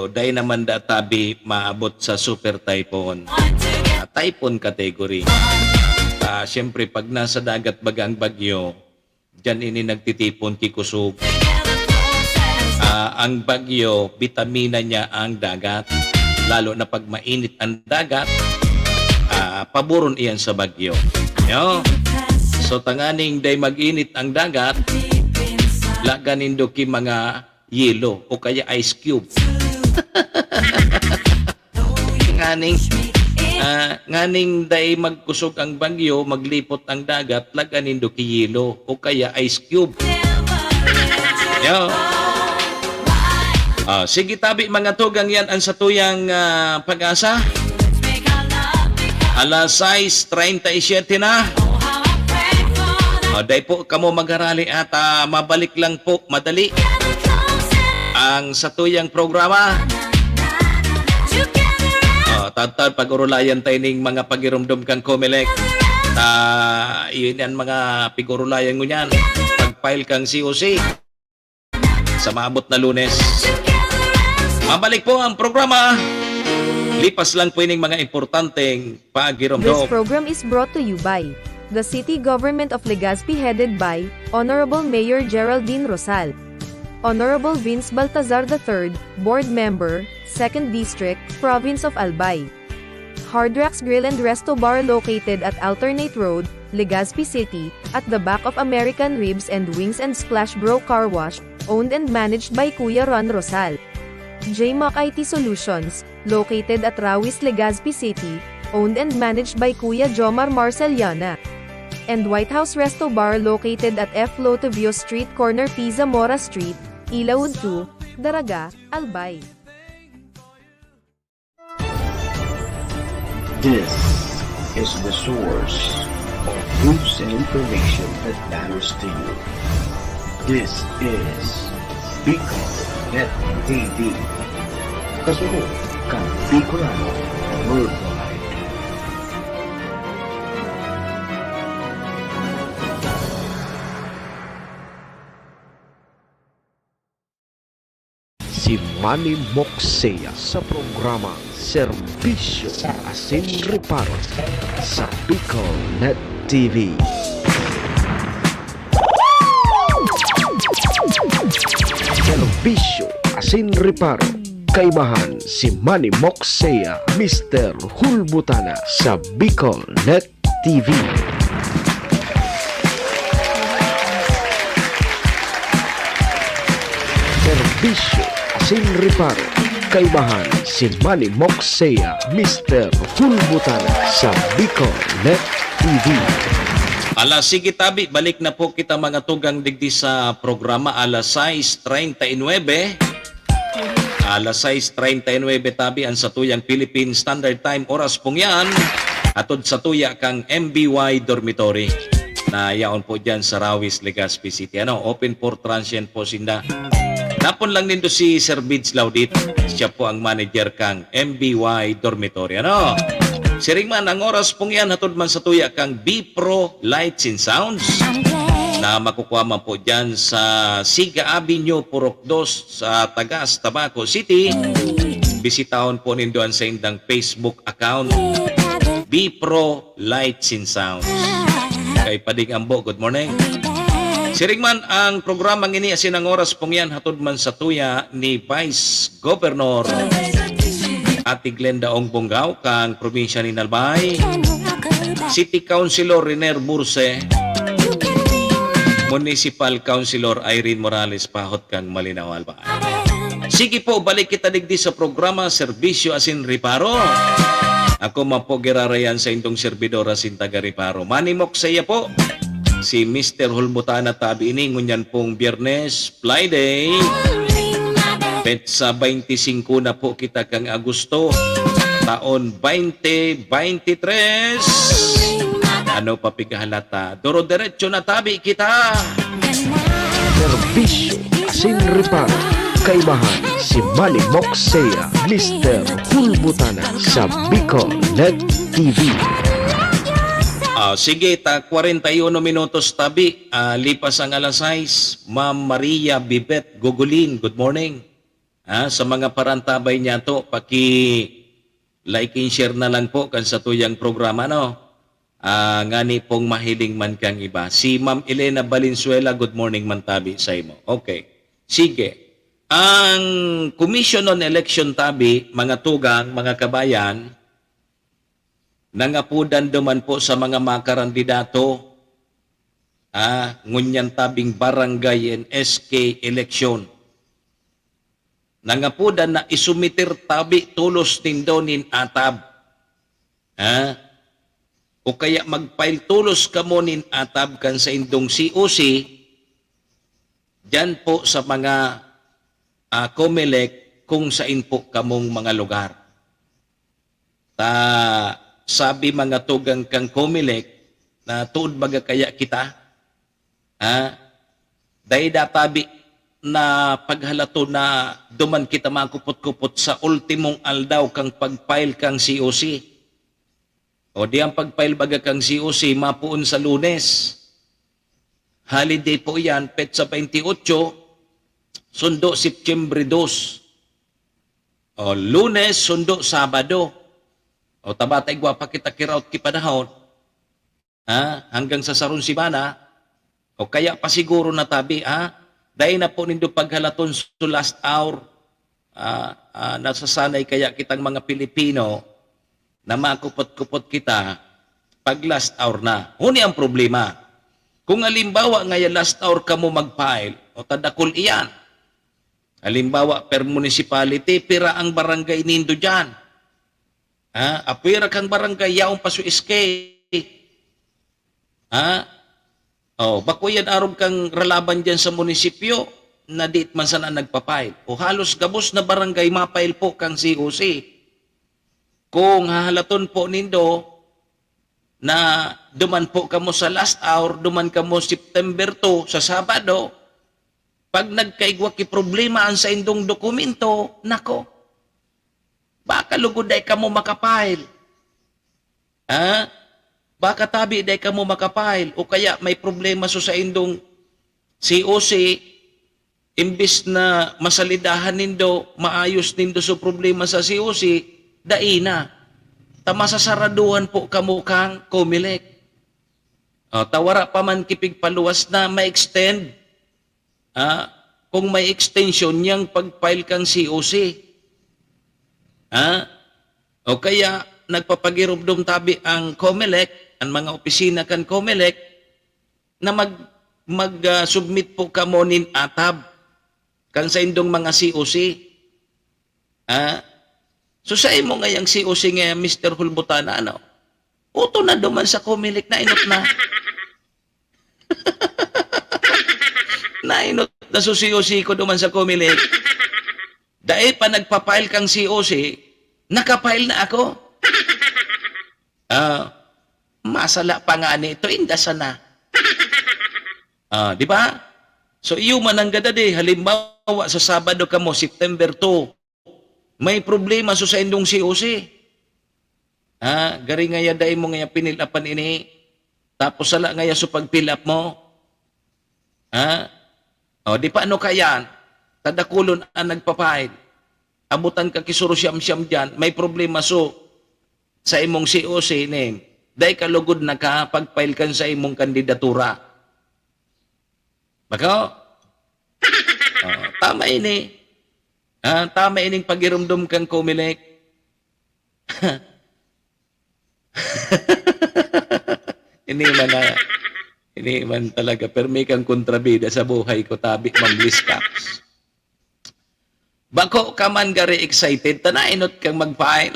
dai naman da tabi maabot sa super typhoon. Ah, typhoon category. Ah, siyempre, pag nasa dagat baga ang bagyo, diyan ini nagtitipon ki kusog. Ah, ang bagyo, bitamina niya ang dagat. Lalo na pag mainit ang dagat, ah, paboron iyan sa bagyo. Yo. So, tanganing dai mag-init ang dagat, laga nindo ki mga yelo o kaya ice cube. Nganing, ah, nganing dai magkusog ang bagyo, maglipot ang dagat, laga nindo ki yelo o kaya ice cube. Yo. Ah, sige, tabi, mga tugang, yan ang satuyang, ah, Pag-asa. Alas sais treinta y siete na. O, dai po kamo magharali at, ah, mabalik lang po madali ang satuyang programa. O, tattad pag-orolayan tayo ning mga pagiromdom kan Comelec. Ah, yun yan mga pig-orolayan ngunyan. Pag-file kang C O C. Sa maabot na Lunes, mabalik po ang programa. Lipas lang po ining mga importanteng This pagiromdom. Program is brought to you by the City Government of Legazpi, headed by Honorable Mayor Geraldine Rosal, Honorable Vince Baltazar the third, Board Member, Second District, Province of Albay. Hard Rocks Grill and Resto Bar located at Alternate Road, Legazpi City, at the back of American Ribs and Wings and Splash Bro Car Wash, owned and managed by Kuya Ron Rosal. J Mac I T Solutions, located at Rawis, Legazpi City, owned and managed by Kuya Jomar Marceliana. And White House Resto Bar located at F Lotovio Street, corner P Zamora Street, Ilaud two, Daraga, Albay. This is the source of news and information that matters to you. This is Bicol Net T V. Kasunod kan Bicolano Worldwide. Si Manny Moxea sa programa Serbisyo asin Reparo sa Bicol Net T V. Serbisyo asin Reparo. Kaibahan si Manny Moxea, Mister Hulbutana sa Bicol Net T V. Serbisyo asin reparo. Kaibahan si Manny Moxea, Mister Hulbutana sa Bicol Net T V. Ala, sige tabi, balik na po kita mga tugang digdi sa programa alas sais treinta y nuebe. Alas sais treinta y nuebe tabi an satuyang Philippine Standard Time, oras pong yan, atod satuya kang M B Y Dormitory na yaon po dyan sa Rawis, Legazpi City. Ano, open for transient po sinda. Napon lang nindo si Sir Bids Laudit, siya po ang manager kang M B Y Dormitory. Ano? Siring man, ang oras pong yan, hatod man sa tuya kang B Pro Lights and Sounds na makukuha man po dyan sa Siga Avenue, Purok dos, sa Tagas, Tabaco City. Bisitahon po nindo ang saindang Facebook account, B Pro Lights and Sounds. Kay Pading Ambo, good morning. Siring man, ang programang ini asin ang oras pong yan, hatod man sa tuya ni Vice Governor Ate Glenda Ong Bongao, kang probinsya ni Albay, City Councilor Riner Burse, Municipal Councilor Irene Morales, pahot kang Malinao, Albay. Sige po, balik kita digdi sa programa, Serbisyo asin Reparo. Ako man po, girarayan sa indong servidor asin taga Reparo. Manimok saya po. Si Mister Hulbutana tabi ini, ngunyan pong Biyernes, Friday. Petsa twenty-five na po kita kang Agosto, taon twenty twenty-three. Ano pa pigahalata? Duro-diretso na tabi kita. Serbisyo asin reparo. Kaibahan si Manimok Saya, Mister Hulbutana sa Bicol Net T V. Ah, sige, ta kwarenta y uno minutos tabi, ah, lipas ang alas sais. Ma'am Maria Bibet Gugulin, good morning. Ah, sa mga parantabay niya to, paki like and share na lang po kan satuyang programa, no? Ah, ngani pong mahiling man kang iba. Si Ma'am Elena Valenzuela, good morning man tabi sa imo. Okay. Sige. Ang Commission on Election tabi, mga tugang, mga kabayan, nangapodan duman po sa mga makarandidato, ah, ngunyan tabing barangay and S K election. Nangapodan na isumiter tabi tolos nindo nin atab. Ha? O kaya mag-file tolos kamo nin atab kan saindong C O C, diyan po sa mga, ah, Comelec kung sain po kamong mga lugar. Ta, sabi mga tugang kan Comelec, na tuod baga kaya kita? Ha? Dai da tabi na paghalaton na duman kita makupot-kupot sa ultimong aldaw kan pag-file kan C O C. O di ang pag-file baga kan C O C, mapoon sa Lunes. Holiday po iyan, petsa twenty-eight, sundo September dos. O, Lunes, sundo Sabado. O, ta bata igwa pa kita kiraot ki panahon. Ha? Hanggang sa sarong semana, o kaya pa siguro na tabi, ha? Dai na po nindo paghalaton sa last hour. Ah, ah, nasasanay kaya kitang mga Pilipino na makupot-kupot kita pag last hour na. Huni ang problema. Kung halimbawa ngaya last hour kamo mag-file, o ta dakul iyan. Halimbawa, per municipality, pira ang barangay nindo diyan? Ha? Apwera kang barangay, yaon pa sa S K. Ha? O, bako yan arog kang ralaban diyan sa munisipyo na di man sana nagpa-file. O halos gabos na barangay ma-file po kang C O C. Kung hahalaton po nindo na duman po kamo sa last hour, duman kamo September two, sa Sabado, pag nagkaigwa ki problema an saindong dokumento, nako, baka lugod dai kamo maka-file. Ha? Baka tabi dai kamo maka-file o kaya may problema sa saindong C O C, imbis na masalidahan nindo, maayos nindo sa problema sa C O C, dai na. Ta masasaraduhan po kamo kang Comelec. O, ta wara pa man ki pigpaluwas na ma-extend, ah, kung may extension niyang pag-file kang C O C. Ah, o kaya nagpapagiromdom tabi ang Comelec, ang mga opisina kan Comelec, na mag-, mag, ah, submit po kamo nin atab kan saindong mga C O C. Ah, so sa imo ngayang C O C nga, Mister Hulbutana, ano? Uto na duman sa Comelec, nainot na. Nainot na so C O C ko duman sa Comelec. Dai pa nagpa-file kang C O C, naka-file na ako. Ah, masala pa nga ni ito, inda sana. Ah, di ba? So, iyo man ang gadadi. Halimbawa, sa Sabado kamo, September two, may problema sa saindong C O C. Ha? Gari ngaya dai mo ngaya pinil-apan ini. Tapos sala ngaya so pag-fill up mo. Ha? O, di paano kayan? Tadakulon an nagpa-file. Abutan ka ki suro siyam-siyam diyan, may problema so sa imong C O C name. Dai ka lugod nakapag-file kan sa imong kandidatura. Bako? O, tama ini. Ah, tama ining pagirumdom kang Comelec. Ini man na, ini man talaga, permi kang kontrabida sa buhay ko, tabi, Ma'am Liz Caps. Bako ka man gari excited, ta nainot kang mag-file.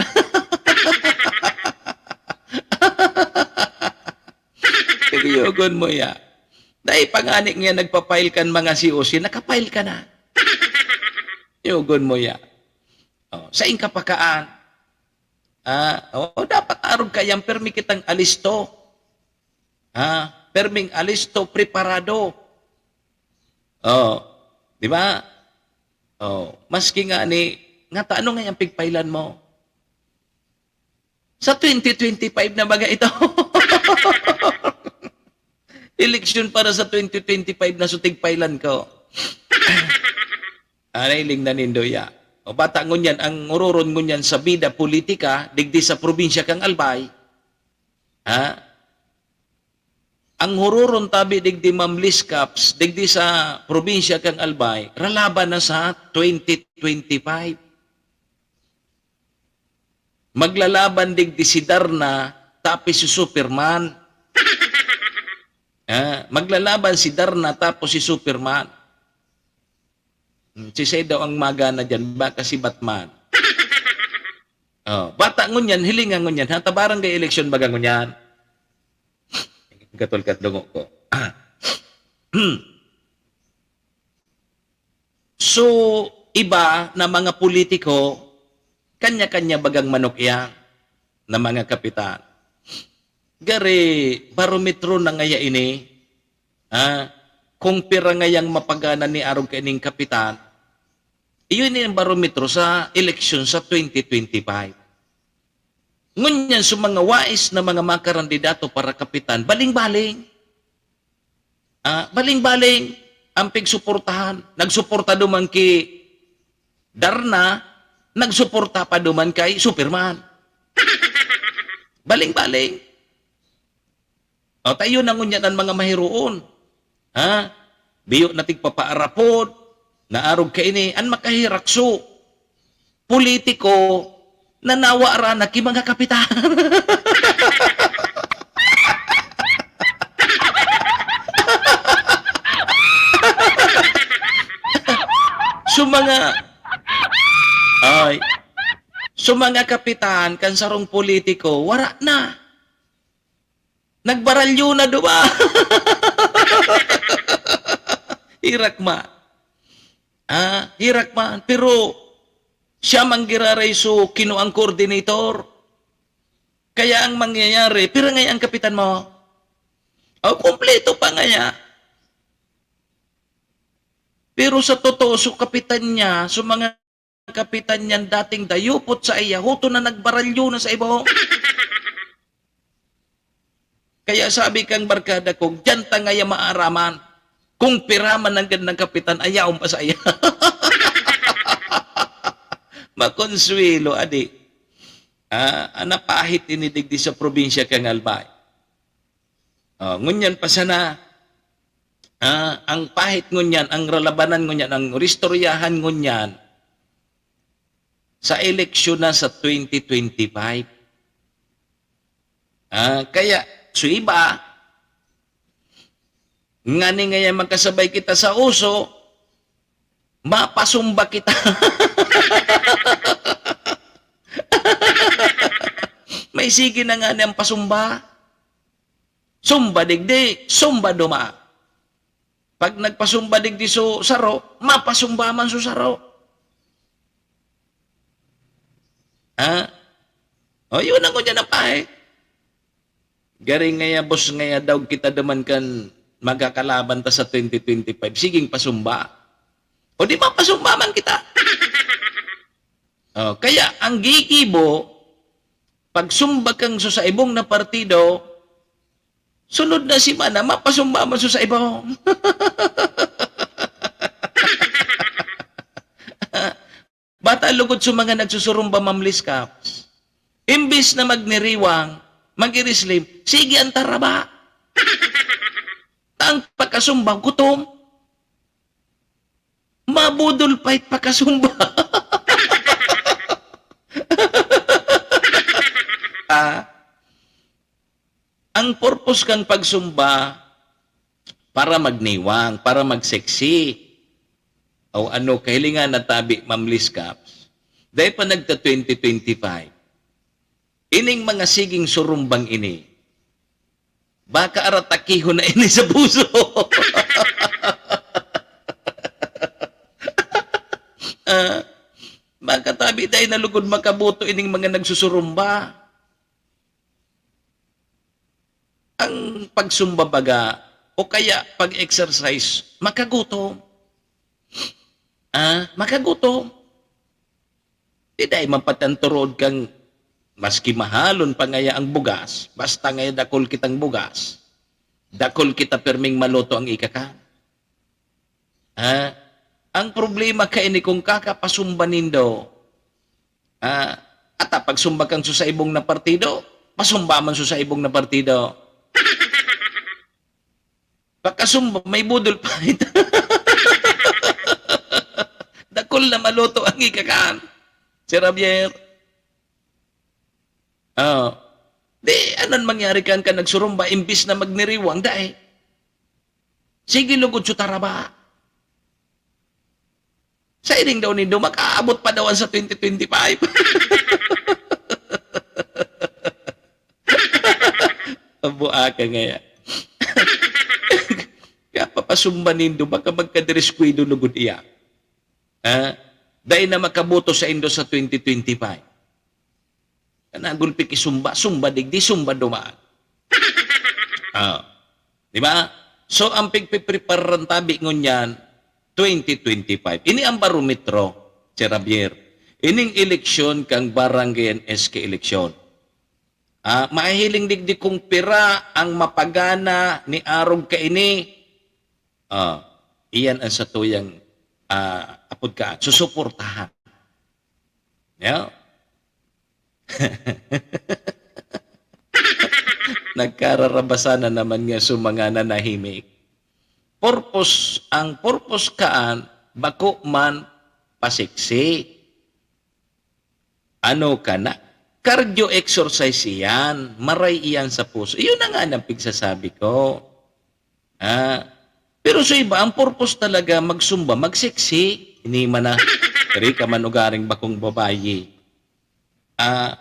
Kuyogon mo ya. Dai pa ngani nga nagpa-file kan mga C O C, naka-file ka na. Kuyogon mo ya. O, sain ka pa kaan? Ah, oo, dapat arog kaiyan, permi kitang alisto. Ha? Perming alisto, preparado. O, di ba? O, maski ngani, ngata ano ngayang pig-file-an mo? Sa twenty twenty-five na baga ito? Eleksyon para sa twenty twenty-five na so tig-file-an ko. Aray, lingnan nindo ya. O bata ngunyan, ang uroron ngunyan sa bida politika, digdi sa probinsya kang Albay, ha? Ang huroron tabi digdi, Ma'am Liz Caps, digdi sa probinsya kang Albay, ralaban na sa twenty twenty-five. Maglalaban digdi si Darna, tapos si Superman. Ah, maglalaban si Darna, tapos si Superman. Hmm, si Shay daw ang magana diyan, baka si Batman. O, bata ngunyan, hilinga ngunyan, ha? Ta barangay election baga ngunyan. Gatol ka dungo ko. So, iba na mga politiko, kanya-kanya bagang manok iyan na mga kapitan. Gari, barometro na ngaya ini, ha? Kung pira ngayang mapagana ni arog kaining kapitan, iyon ni ang barometro sa eleksyon sa twenty twenty-five. Ngunyan, sa mga wais na mga makarandidato para kapitan, baling-baling. Ah, baling-baling ang pigsuportahan. Nagsuporta duman ki Darna, nagsuporta pa duman kay Superman. Baling-baling. O, tayo na ngunyan an mga mahiroon. Ha? Biyo na tigpapaarapod, naarog kaini, an makahirakso. Politiko, nanawa ra na ki mga kapitan. So, mga, ay, so, mga kapitan, kan sarong politiko, wara na. Nagbaralyo na duwa. Hirak man. Ah, hirak man. Pero siya man giraray so kinuang coordinator. Kaya ang mangyayari, pira ngaya ang kapitan mo? O, kompleto pa ngaya. Pero sa totoo, so kapitan niya, so mga kapitan niyan dating dayupot sa iya, huto na nagbaralyo na sa ibo. Kaya sabi kang barkada ko, diyan ta ngaya maaraman kung pira man nanggad ng kapitan, ayaw pa sa iya. Makonsuelo, adi. Ah, napahit ini digdi sa probinsya kang Albay. Oh, ngunyan pa sana, ah, ang pahit ngunyan, ang ralabanan ngunyan, ang ristoryahan ngunyan sa eleksyon na sa twenty twenty-five. Ah, kaya, so iba, ngani ngaya makasabay kita sa uso, mapasumba kita. May sige na ngani ang pasumba. Sumba digdi, sumba duma. Pag nagpasumba digdi so saro, mapasumba man so saro. Ha? O, yun ang kanya na pa eh. Gari ngaya, boss, ngaya daw kita duman kan magkakalaban ta sa twenty twenty-five. Siging pasumba. O di ba, pasumba man kita. O, kaya ang gigibo, Pagsumba kan susaibong na partido, sunod na semana, mapasumba man susaibong. Bata lugod sa mga nagsusurumba, Ma'am Liz Caps. Imbis na magniriwang, mag-irislim, sige ang taraba. Ang pakasumba, gutom. Mabudol pa it pakasumba. Ah, ang purpose kan pagsumba, para magniwang, para magseksi. O ano, kahilingan na tabi, Ma'am Liz Caps. Dahil pa nagta twenty twenty-five. Ining mga siging surumbang ini, baka aratakihon na ini sa puso. Ah, baka tabi tayo na lugod makaboto ining mga nagsusurumba. Ang pagsumba baga o kaya pag-exercise, makagutom. Ah, makagutom. Di dai man pati ang turuod kang maski mahalon pa ngaya ang bugas, basta ngaya dakul kitang bugas, dakul kita pirming maluto ang ikakan. Ah, ang problema kaini kung kakapasumba nindo, ah, ata pagsumba kan susaibong na partido, pasumba man susaibong na partido. Pakasumba, may budol pa ito. Dakul na maluto ang ikakan. Sir Javier. Oh. Di, anon mangyari kan ka nagsurumba, imbis na magniriwang, dai. Sige, lugod sa taraba. Sa ining daw nindo, makaabot pa daw ang sa twenty twenty-five. Ang buaka ngaya. Kaya papasumba nindo, baka magkadiriskwado lugod iya. Ha? Dai na makaboto sa indo sa twenty twenty-five. Kanagol pikisumba, sumba digdi, sumba duman. Ah. Di ba? So, ang pigpipreparar tabi ngunyan, twenty twenty-five. Ini ang barometro, Sir Javier. Ining eleksyon kang barangay and S K eleksyon. Ah, mahihiling digdi kung pira ang mapagana ni arog kaini. Ah, iyan ang satuyang, ah, apod ka, susuportahan. Yeah? Nagkararabasan na naman nga sa mga nanahimik. Purpose, ang purpose kaan, bako man pasiksi. Ano ka na? Cardio exercise iyan. Maray iyan sa puso. Iyon na nga ang pigsasabi ko. Ah, pero sa iba, ang purpose talaga, magsumba, magseksi. Ini man na, kari ka man ugaring bakong babayi. Ah,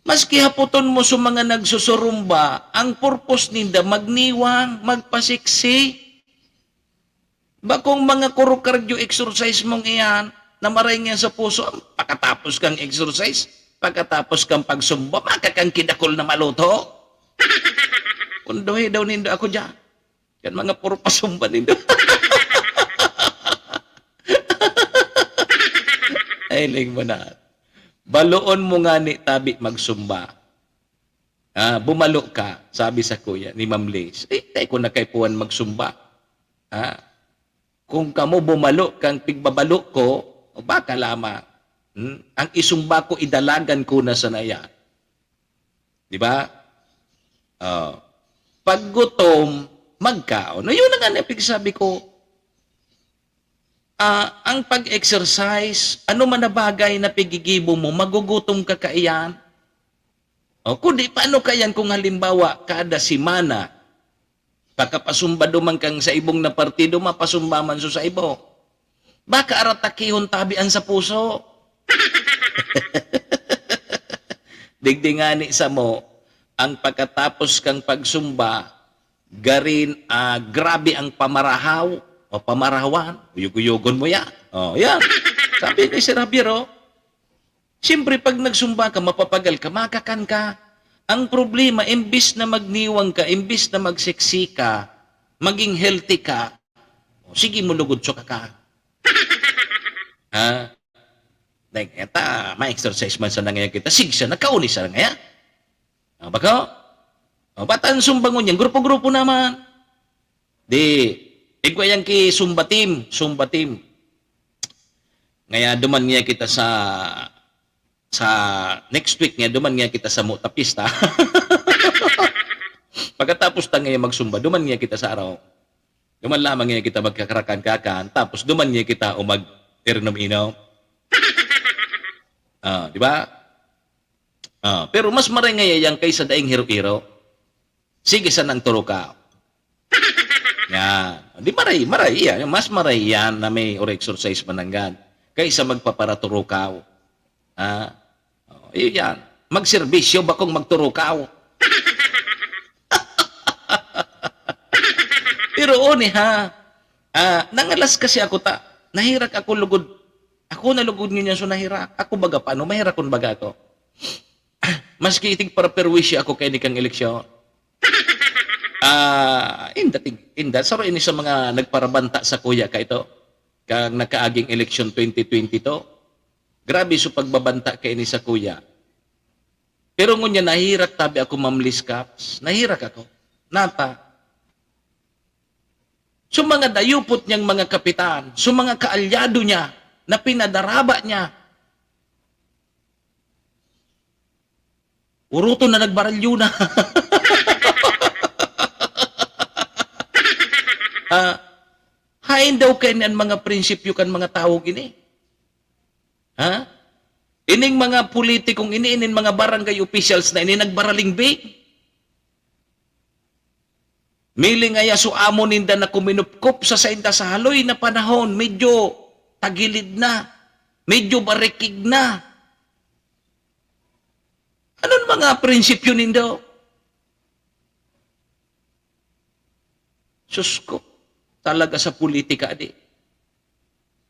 maski haputon mo sa mga nagsusurumba, ang purpose ninda, magniwang, magpaseksi. Bakong mga kuro cardio exercise mong iyan, na maray nga sa puso, ang pakatapos kang exercise, pagkatapos kang pagsumba, maka kang kidakol na maluto. Punduhi daw nindo ako diyan. Kan mga puro pasumba nindo. Ay, ling mo na. Baloon mo nga ni tabi magsumba. Ah, bumalo ka, sabi sa kuya ni Ma'am Liz. Eh, dai ko na kaipuhan magsumba. Ah, kung kamo bumalo kang pigbabalo ko, baka lamang. Hmm? Ang isumba ko, idalagan ko na sana yan. Di ba? Oh. Pag gutom, magkaon. No, yun na nga na pigsabi ko. Ah, ang pag-exercise, ano man na bagay na pigigibo mo, magugutom ka kaiyan. O, kundi paano kaiyan kung halimbawa, kada semana, pakapasumba duman kang sa ibong na partido, mapasumba man so sa ibo. Baka aratakihon tabi an sa puso. Digdi ngani samo, ang pagkatapos kang pagsumba, garin, ah, grabe ang pamarahaw o pamarahawan, uyog-uyogon mo yan. Oh, yan. Sabi ni Sir Javier, oh, siyempre, pag nagsumba ka, mapapagal ka, makakan ka. Ang problema, imbis na magniwang ka, imbis na magseksi ka, maging healthy ka, o, sige mo lugod sa kaka. Ha? Like, eta, ma-exercise man sana ngayon kita. Sige siya, nagkauni siya ngayon. Ah, bako? O, ba't ang sumba ngunyan? Grupo-grupo naman. Di, igwa yan ki Zumba team, Zumba team. Ngaya duman niya kita sa, sa next week niya, duman niya kita sa Mota Pista. Pagkatapos ta ngayon magsumba, duman niya kita sa araw. Duman lamang niya kita magkakarakan-kakan, tapos duman niya kita o mag-inom-inom. Ah, di ba? Ah, pero mas maray ngaya yan kaysa daing hiro-hiro. Sige sanang turukaw. Yan. Di maray, maray yan. Mas maray yan na may or exercise mananggad kaysa magpaparaturukaw. Ha? Oh, iyo yan. Magserbisyo, bakong magturukaw. Pero oni ha, ah, nangalas kasi ako ta, nahirak ako lugod. Ako na lugod niya so nahirak. Ako baga paano, mahirakon baga ako. Maski itig para perwisyo ako kay nikang eleksyon. Ah, inda, tig-, inda. Saro ini sa mga nagparabanta sa kuya ka ito. Kang nakaaging eleksyon twenty twenty-two. Grabe so pagbabanta kay ini sa kuya. Pero ngunyan, nahirak tabi ako, Ma'am Liz Caps. Nahirak ako. Nata. So mga dayupot niyang mga kapitan, so mga kaalyado niya na pinadaraba niya, uruton na nagbaralyo na. Ah, hain daw kaini an mga prinsipyo kan mga tawo gini? Ha? Ining mga politikong ini, ining mga barangay officials na ini, nagbaralingbig. Mili ngaya so amo ninda na kuminupkop sa sainda sa haloy na panahon, medyo tagilid na, medyo barikig na. Anong mga prinsipyo nindo? Sus ko, talaga sa politika, di.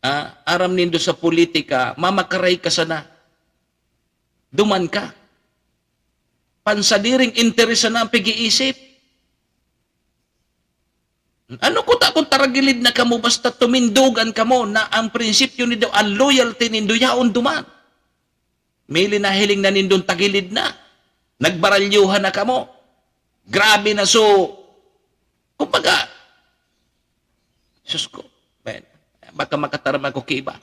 Ah, aram nindo sa politika, mamakaray ka sana. Duman ka. Pansadiring interes sana ang pag-iisip. Ano kuta kung taragilid na kamo basta tumindogan kamo na ang prinsipyo nindo, ang loyalty nindo, yaon duman? Mili na hiling na nindong tagilid na. Nagbaralyuhan na kamo. Grabe na so. Kumbaga, sus ko, man, baka makatarma ko ki iba.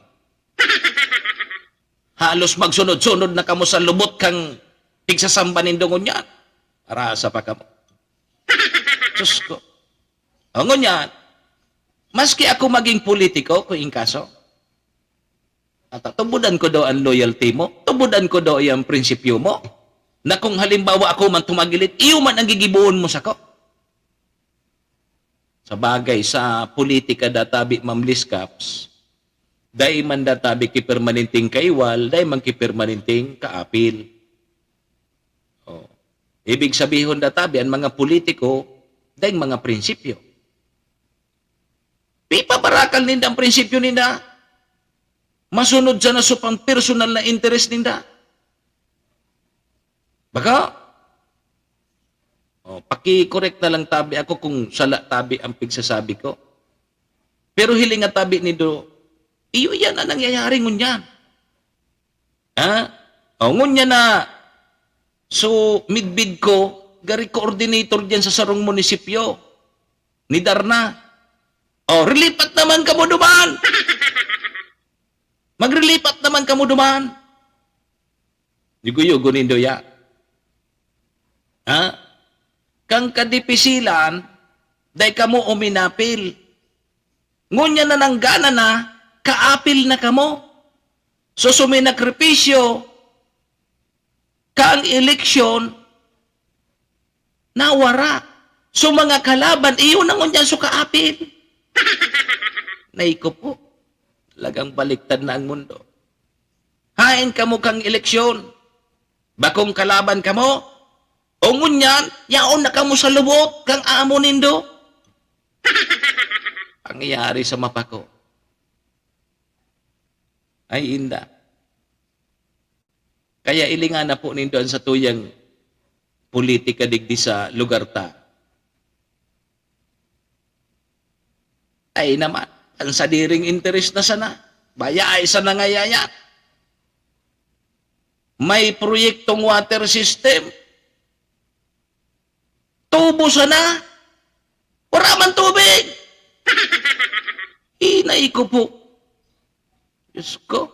Halos magsunod-sunod na kamo sa lubot kang pigsasamba nindo ngunyan. Arasa pa kamo. Sus ko. O ngunyan, maski ako maging politiko, kung in kaso, at tubudan ko daw ang loyalty mo, tubudan ko daw ang prinsipyo mo, na kung halimbawa ako man tumagilid, iyo man ang gigibohon mo sako. Sa bagay, sa politika databi, Ma'am Liz Caps, dai man databi ki permanenteng kaiwal, dai man ki permanenteng kaapil. Oh. Ibig sabihon databi, ang mga politiko, daing mga prinsipyo. Ipabarakal ninda ang prinsipyo ninda. Masunod sana sa pang personal na interes ninda. Baka? Oh, paki-correct na lang tabi ako kung sala tabi ang pigsasabi ko. Pero hiling nga tabi nindo, iyo yan ang nangyayari ngunyan. Ha? O, ngunyan na, so, midbid ko, gari coordinator diyan sa sarong munisipyo, ni Darna. O, rilipat naman kamo duman! Magrilipat naman kamo duman! Yugo-yugo nindo ya. Ha? Kang kadipisilan, dai kamo uminapil. Ngunyan na nanggana na, kaapil na kamo. So, suminakripisyo, kang eleksyon, nawara. So, mga kalaban, iyo na ngunyan so kaapil. Naiko po. Talagang baliktad na ang mundo. Hain kamo kang eleksyon. Bakong kalaban kamo. O ngunyan, yaon na kamo sa lubot kang amo nindo. Pangyayari sa mapako. Ay, inda. Kaya ilingan na po nindo ang satuyang politika digdi sa lugar ta. Ay naman, ang sadiring interes na sana. Bayay sana ngaya yan. May proyektong water system. Tubo sana. Wala man tubig. Inay ko po. Diyos ko.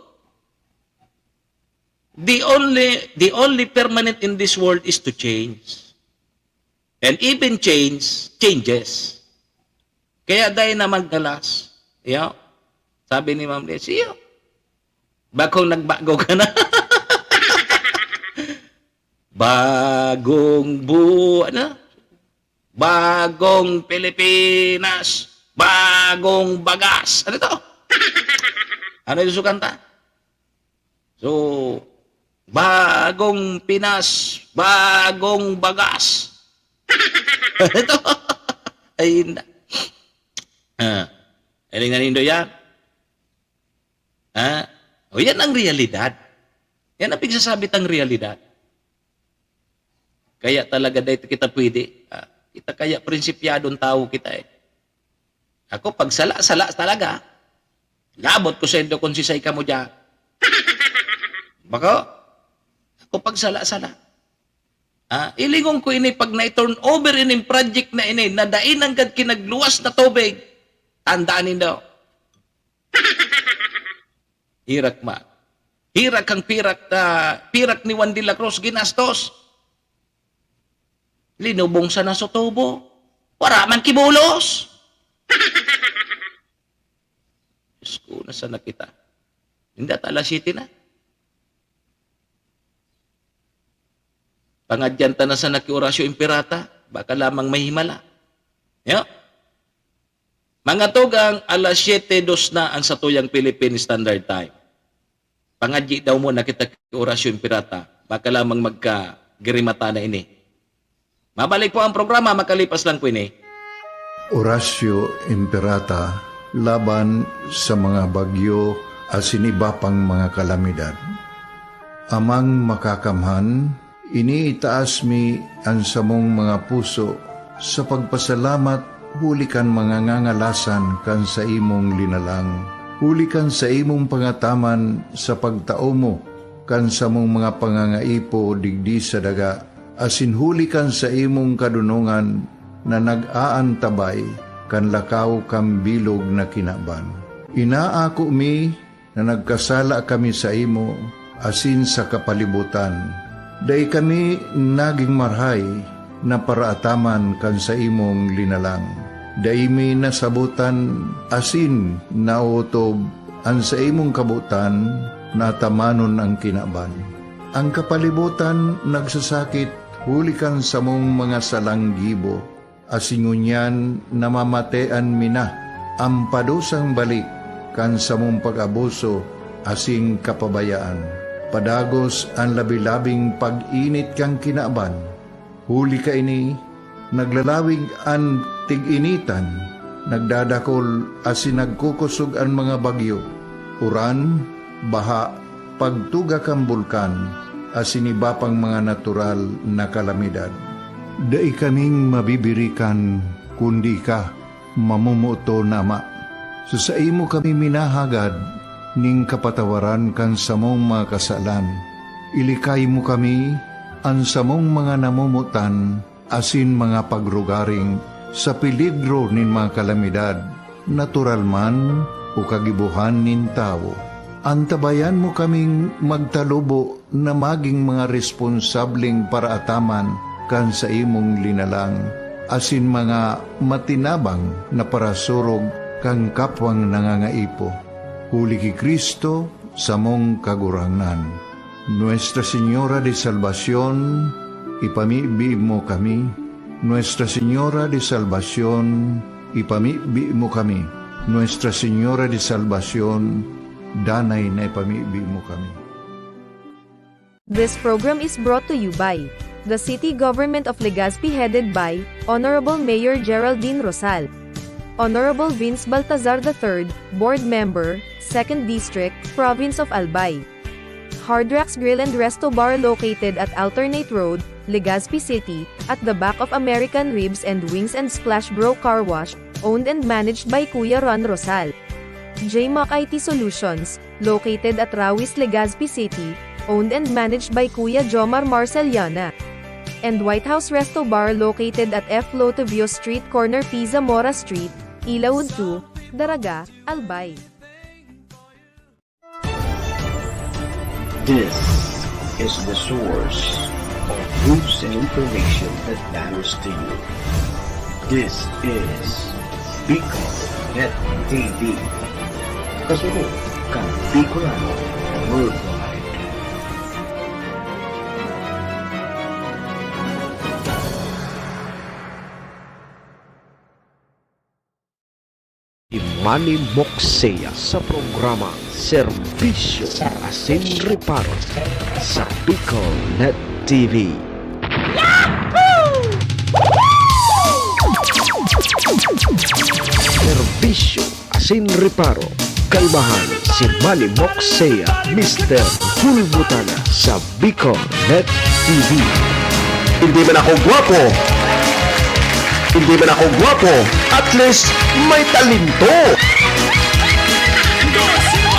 The only, the only permanent in this world is to change. And even change, changes. Kaya dai na magdalas. Yo. Sabi ni Ma'am Liz, "Iyo. Bagong nagbago ka na." Bagong bu-, ano? Bagong Pilipinas, bagong bagas. Ano to? Ano yung kanta? So, bagong Pinas, bagong bagas. Ito. Ay, na. Ah, galing na nindo yan. Ha? O, yan ang realidad. Yan ang pigsasabi tang realidad. Kaya talaga, dahil kita pwede. Ah, kita kaya prinsipyadong tao kita eh. Ako, pag sala-sala talaga, labot ko sa indo kung sisay ka mo dyan. Bako? Ako, pag sala-sala. Ah, ilingon ko ini, pag na-turn over ining project na ini, na dai nanggad kinagluwas na tubig, tandaan nindo. Hirak ma. Hirak ang pirak na, pirak ni Juan de la Cruz, ginastos. Linubong sana sa tubo. Wala man kibulos. Diyos ko, nasa na kita? Hindi ata alas siyete na. Pangadyan ta na sana ki Horacio Imperata, baka lamang mahimala. Yo? Mga tugang, alas siyete dos na ang satuyang Philippine Standard Time. Pangadyi daw muna kita ki Horacio Imperata, baka lamang magkagirimata na ini. Mabalik po ang programa, makalipas lang po ini. Horacio Imperata laban sa mga bagyo asin iba pang mga kalamidad. Amang Makakamhan, iniitaas mi an samong mga puso sa pagpasalamat huli kan mga ngangalasan kan saimong linalang, huli kan saimong pangataman sa pagtao mo kan samong mga pangangaipo digdi sa daga, asin huli kan saimong kadonongan na nag-aantabay kan lakaw kan bilog na kinaban. Inaako mi na nagkasala kami saimo asin sa kapalibotan. Dai kami nagin marahay na paraataman kan saimong linalang. Dai mi nasabotan asin naotob an saimong kabotan na atamanon an kinaban. An kapalibotan nagsasakit huli kan samong mga salang gibo, asin ngunyan namamatean mi na an padusang balik kan samong pag-abuso asin kapabayaan. Padagos an labi-labing pag-init kan kinaban. Huli kaini, naglalawig an tig-initan, nagdadakol asin nagkukosog an mga bagyo, uran, baha, pagtuga kan bulkan, asin iba pang mga natural na kalamidad. Dai kaming mabibirikan, kundi ika, mamomoton na Ama. Sa saimo kami minahagad nin kapatawaran kan samong mga kasalan. Ilikay mo kami, an samong mga namomotan, asin mga pagrugaring sa peligro nin mga kalamidad, natural man o kagibohan nin tawo. Antabayan mo kaming magtalubo na magin mga responsableng paraataman kan saimong linalang, asin mga matinabang na parasurog kan kapwang nangangaipo. Huli ki Cristo, samong Kagurangnan. Nuestra Señora de Salvacion, ipamibi mo kami. Nuestra Señora de Salvacion, ipamibi mo kami. Nuestra Señora de Salvacion, danay na ipamibi mo kami. This program is brought to you by the City Government of Legazpi, headed by Honorable Mayor Geraldine Rosal. Honorable Vince Baltazar the third, Board Member, Second District, Province of Albay. Hard Rocks Grill and Resto Bar, located at Alternate Road, Legazpi City, at the back of American Ribs and Wings and Splash Bro Car Wash, owned and managed by Kuya Ron Rosal. J Mac I T Solutions, located at Rawis, Legazpi City, owned and managed by Kuya Jomar Marceliana. and White House Resto Bar located at F Lotovio Street, corner P. Zamora Street, Ilaud two, Daraga, Albay. This is the source of news and information that matters to you. This is Bicol Net T V. Kasunod kan Bicolano Worldwide. Manny Moksea sa programa Serbisyo Asin Reparo sa Bicol Net T V. Serbisyo Asin Reparo, kaibahan si Manny Moksea, Mister Hulbutana sa Bicol Net T V. Hindi man ako gwapo, hindi man ako gwapo, at least may talento.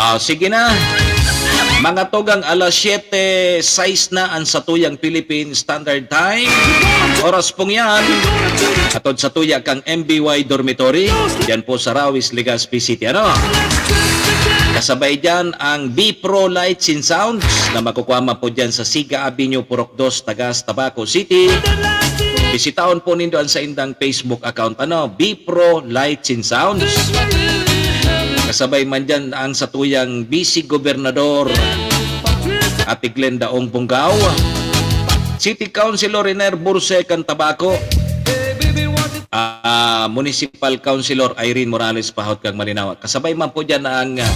Ah, sige na. Mga tugang, alas siyete sais na an satuyang Philippine Standard Time. Oras pong yan, atod satuya kang M B Y Dormitory, diyan po sa Rawis, Legazpi City. Ano? Kasabay diyan ang B Pro Lights and Sounds na makukuha man po diyan sa Siga Avenue, Purok dos, Tagas, Tabaco City. Bisitahon po nindo ang saindang Facebook account, ano, B Pro Lights and Sounds. Kasabay man diyan ang satuyang Vice Gobernador, Ate Glenda Ong Bungao, City Councilor Riner Burse kan Tabaco, ah, Municipal Councilor Irene Morales Pahot kang Malinawa. Kasabay man po diyan ang, ah,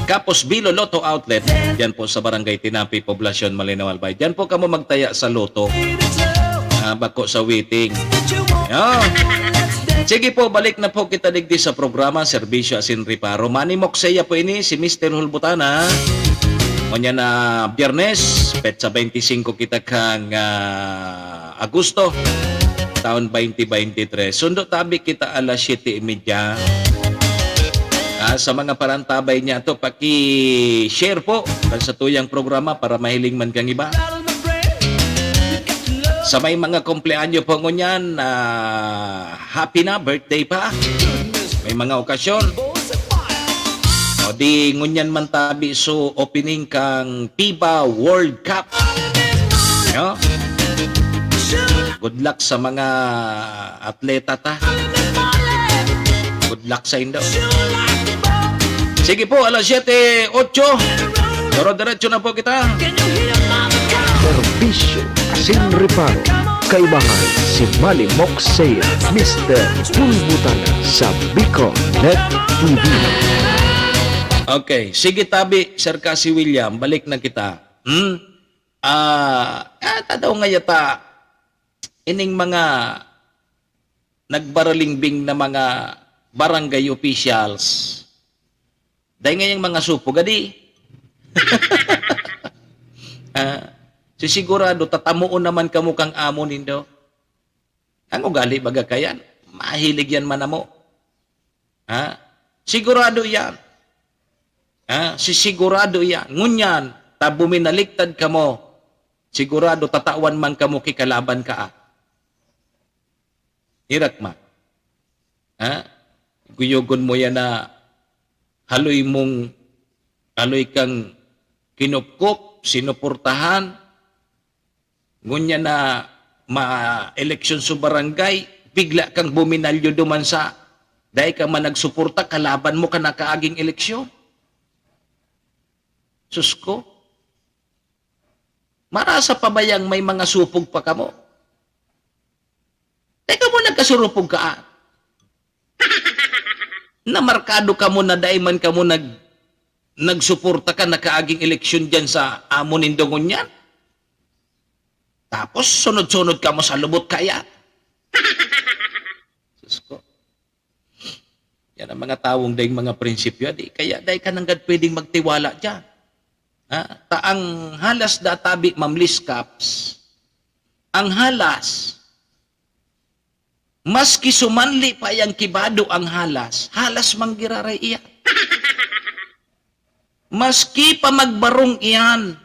Kapos Bilo Lotto Outlet, diyan po sa Barangay Tinapi, Poblacion, Malinaw, Albay. Diyan po kamo magtaya sa Lotto. Ah, bako sa waiting. Yo. Sige po, balik na po kita digdi sa programa, Serbisyo Asin Reparo. Manny Moksea po ini, si Mister Hulbutana. Ngunyan na Biyernes, petsa twenty-five kita kang, ah, Agosto, taon twenty twenty-three. Sundo tabi kita alas siyete y media. Ah, sa mga parantabay niya to, paki-share po kan satuyang programa para mahiling man kang iba. Sa may mga kumpleanyo po ngunyan, ah, happy na, birthday pa. May mga okasyon. O di, ngunyan man tabi so opening kang FIBA World Cup. No? Good luck sa mga atleta ta. Good luck sa indo. Sige po, alas siyete otso. Pero diretso na po kita. Serbisyo Asin Reparo, kaibahan si Manny Moksea, Mister Hulbutana sa Bicol Net T V. Okay, sige tabi, Sir Cassie William, balik na kita. Hmm? Ah, ah, tadaw nga yata, ining mga nagbaralingbing na mga barangay officials, dai ngayang mga supog, adi? Ah, sisigurado, tatamoon naman kamo kang amo nindo. Ang ugali baga kayan, mahilig yan manamo. Ha? Sigurado yan. Ha? Sisigurado yan. Ngunyan, ta buminaliktad kamo, sigurado tatawan man kamo ki kalaban ka, ah. Hirak man. Ha? Guyogon mo yan na haloy mong, haloy kang kinupkop, sinuportahan. Ngunyan na ma-eleksyon sa barangay, bigla kang buminalyo duman sa, dai ka man nagsuporta, kalaban mo ka nakaaging eleksyon. Sus ko. Marasa pa bayang may mga supog pa kamo? Teka mo, nagkasurupog ka, ah. Namarkado kamo na dai man kamo nag-, nagsuporta ka nakaaging eleksyon diyan sa amo nindo ngunyan. Tapos sunod-sunod kamo sa lubot kaya. Sus ko. Yan ang mga tawong daing mga prinsipyo. Di, kaya dai ka nanggad pwedeng magtiwala diyan. Ha? Ta ang halas databi, Ma'am Liz Caps, ang halas, maski sumanli pa yang kibado ang halas, halas manggiraray iyan. Maski pa magbarong iyan,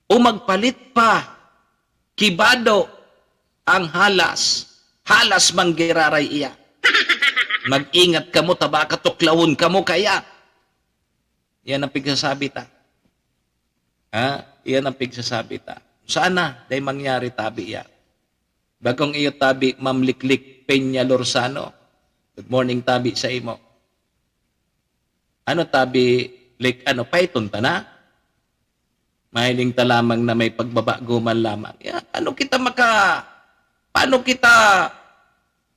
o magpalit pa Kibado ang halas, halas manggiraray iya. Mag-ingat kamo, ta baka tuklawon kamo kaya. Yan ang pigsasabi ta. Ha? Yan ang pigsasabi ta. Sana, dai mangyari tabi yan. Bagong iyo tabi, Ma'am Liklik Peña Lorzano. Good morning, tabi, sa imo. Ano tabi, Lik, ano, paiton ta na? Mahiling ta lamang na may pagbabago man lamang. Ya, ano kita maka-, paano kita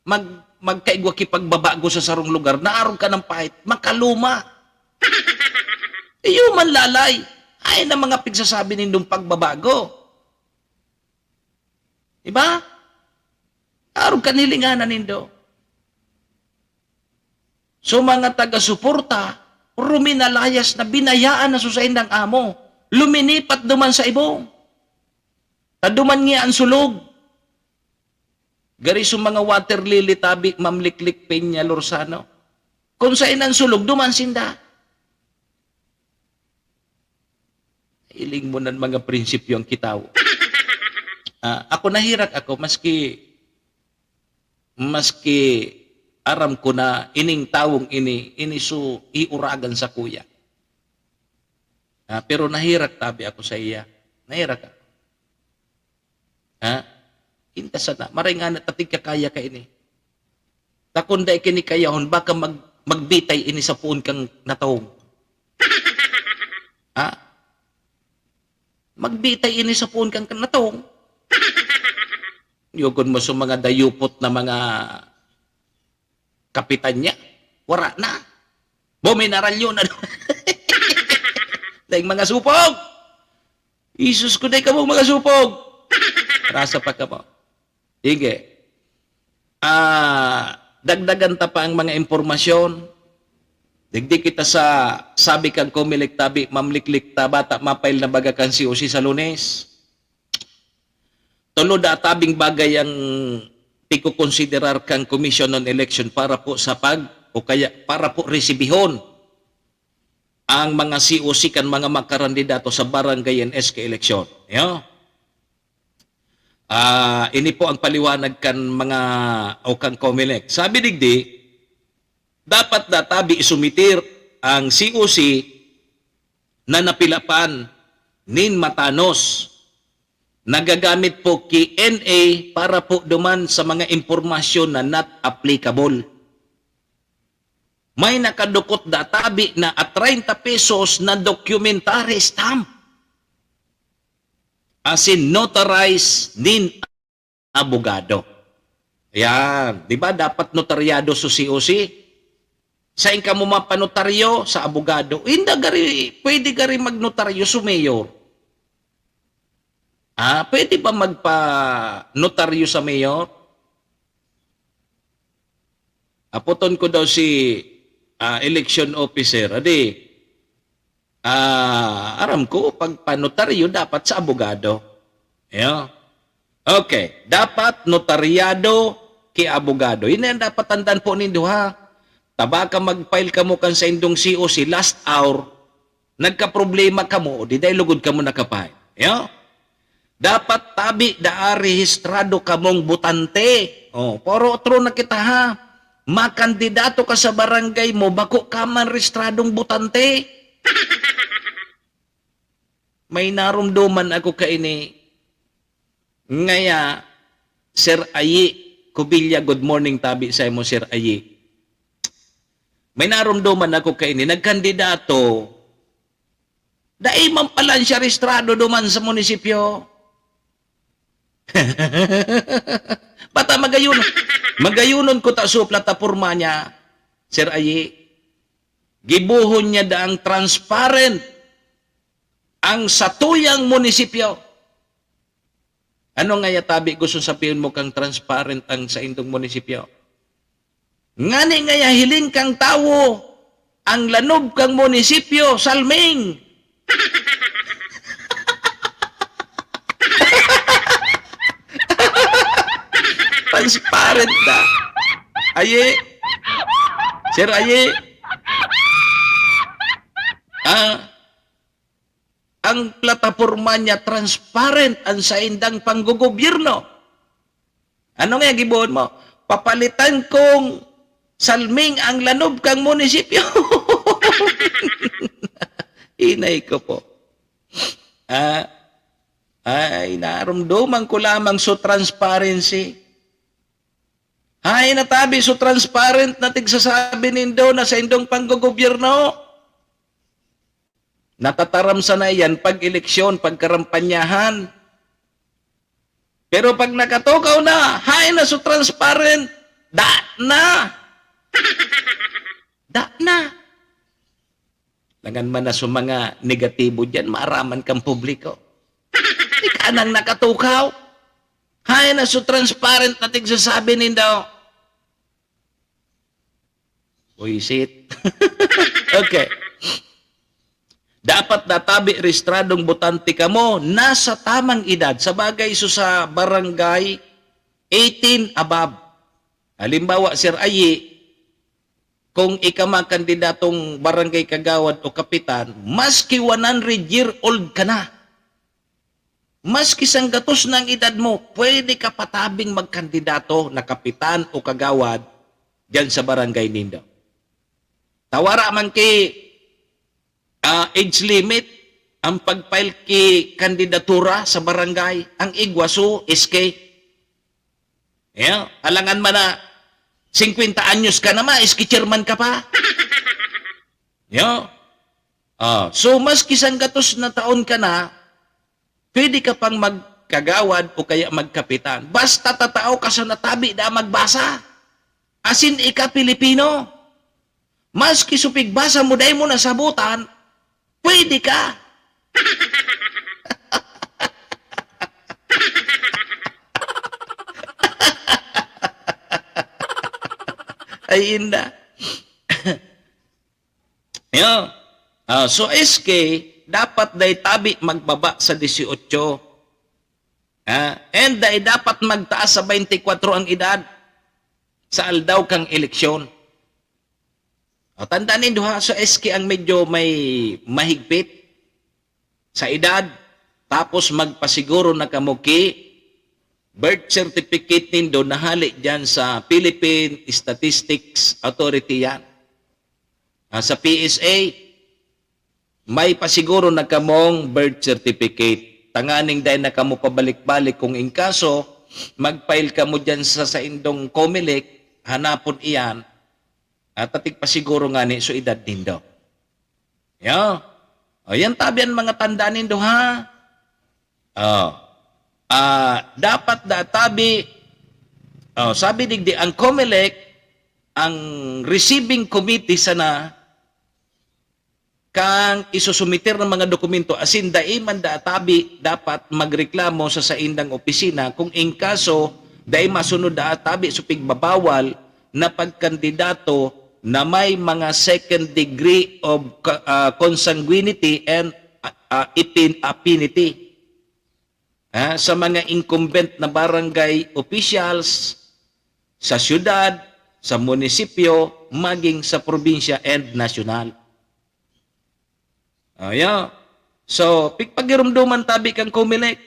mag-, magkaigwa ki pagbabago sa sarong lugar na arog ka ng pait? Makaluma. Iyo man lalay. Ay na mga pigsasabi nindong pagbabago. Diba? Arog kan hilinganan nindo. So, mga taga-suporta, ruminalayas na, binayaan na sa saindang amo. Luminipat duman sa ibong. Ta duman niya ang sulog. Gari sa mga water lily tabi, Ma'am Liklik Peña Lorzano. Kung sain ang sulog, duman sinda. Hiling mo nan mga prinsipyo ang kitawo. Ah, ako nahirak ako, maski, maski aram ko na ining tawong ini, ini so iuragan sa kuya. Ah, pero nahirak tabi ako sa iya. Nahirak ako. Ha? Inta sana, maray nga na tatig kakaya ka ini. Ta kun dai kini kayahon, baka mag-, magbitay ini sa poon kang natong. Ha? Magbitay ini sa poon kang natong. Yugon mo sa mga dayupot na mga kapitan niya. Wara na. Buminaralyo na. Daing mga supog! Isus ko, dai kamo mga supog! Rasa pa kamo. Sige. Ah, dagdagan ta pa ang mga impormasyon. Digdi kita sa sabi kang Comelec tabi, Ma'am Liklik ta, bata, mapail na baga kan C O C sa Lunes. Tulo da tabing bagay ang pikokonsiderar kang Commission on Election para po sa pag, o kaya para po resibihon ang mga C O C kan mga makarandidato sa barangay and S K election. Yo? Ah, ini po ang paliwanag kan mga o kang Comelec. Sabi digdi, dapat da tabi isumitir ang C O C na napilapan nin matanos. Nagagamit po ki N A para po duman sa mga impormasyon na not applicable. May nakadukot da tabi na a treinta pesos na documentary stamp. Asin notarize nin abogado. Ayan, di ba dapat notaryado sa C O C? Sain kamo mapanotaryo? Sa abogado. Inda gari, pwede gari magnotaryo sa mayor. Ah, pwede ba magpa-notaryo sa mayor? Apoton ko daw si, ah, election officer. Adi, ah, aram ko, pag panotaryo, dapat sa abogado. Yo? Okay. Dapat notaryado ki abogado. Ini ang dapat tandaan po nindo, ha? Ta baka mag-file kamo kan saindong C O C last hour, nagkaproblema kamo, o di dai lugod kamo naka-file. Yo? Dapat tabi daa rehistrado kamong botante. Oh, puro otro na kita, ha. Makandidato ka sa barangay mo, bako ka man rehistradong botante. May naromdoman ako kaini. Ngaya, Sir Ayi Cubilla, good morning tabi sa imo, Sir Ayi. May naromdoman ako kaini, nagkandidato, dai man pala siya rehistrado duman sa munisipyo. Bata magayon, magayunon ko ta sa plataporma niya, Sir Ayi. Gibohon niya daang transparent ang satuyang munisipyo. Ano ngaya tabi gusto sabihon mo kang transparent ang saindong munisipyo? Ngani ngaya hiling kang tawo, ang lanob kang munisipyo, Salming. Transparent na. Aye. Sir Aye. Ah. ang plataporma niya, transparent ang saindang panggogobyerno. Ano nga gibohon mo? Papalitan kong salming ang lanob kang munisipyo. Inay ko po. Ah, ay, narumduman ko lamang so transparency. Ay, natabi so transparent na tigsasabi nindo na sa indong panggogobyerno. Natataram sana iyan pag eleksyon, pagkarampanyahan. Pero pag nakatukaw na, hain na so transparent, da na. Da na. Langan man na sa mga negatibo diyan, maaraman kang publiko. Ika nang nakatukaw. Hain na so transparent na tigsasabi nindo. Buisit. Okay. Dapat natabi rehistradong botante kamo nasa tamang edad. Sa bagay, so sa barangay, eighteen above. Halimbawa, Sir Ayi, kung ika man kandidatong barangay kagawad o kapitan, maski one hundred year old ka na, maski sanggatos na ang edad mo, pwede ka patabing magkandidato na kapitan o kagawad diyan sa barangay nindo. Ta wara man ki, ah, age limit ang pag-file ki kandidatura sa barangay. Ang igwa, so, S K. Yeah? Alangan man na singkwenta anyos ka na, ma-S K chairman ka pa. Yeah? Ah, so, maski sanggatos na taon ka na, pwede ka pang magkagawad o kaya magkapitan. Basta tatao ka sa natabi na magbasa. Asin ika Pilipino. Maski so pigbasa mo, dai mo nasabotan, pwede ka. Ay, inda. Yo. Ah, so, S K, dapat dai tabi magbaba sa dieciocho. Ah, and dai dapat magtaas sa twenty-four ang edad sa aldaw kang eleksyon. O, tandaan nindo ha, so S K ang medyo may mahigpit sa edad, tapos magpasiguro na kamo ki birth certificate nindo na hali diyan sa Philippine Statistics Authority yan. Ah, sa P S A, may pasiguro na kamong birth certificate. Tanganing dai na kamo pabalik-balik kung in kaso, mag-file kamo diyan sa saindong Comelec, hanapon iyan, at tatig pasiguro ngani so edad nindo. Yo. O, yan tabi an mga tanda nindo, ha? O. Ah, dapat da tabi, o, sabi digdi, ang Comelec, ang receiving committee sana, kan isusumiter ng mga dokumento, asin dai man da tabi dapat magreklamo sa saindang opisina kung in kaso dai masunod da tabi sa pigbabawal na pagkandidato na may mga second degree of ka-, ah, consanguinity and, ah, ah, ipin-, affinity, ah, sa mga incumbent na barangay officials sa siyudad, sa munisipyo, maging sa probinsya and nasyonal. Oh, yeah. So, pigpagirumduman tabi kan Comelec.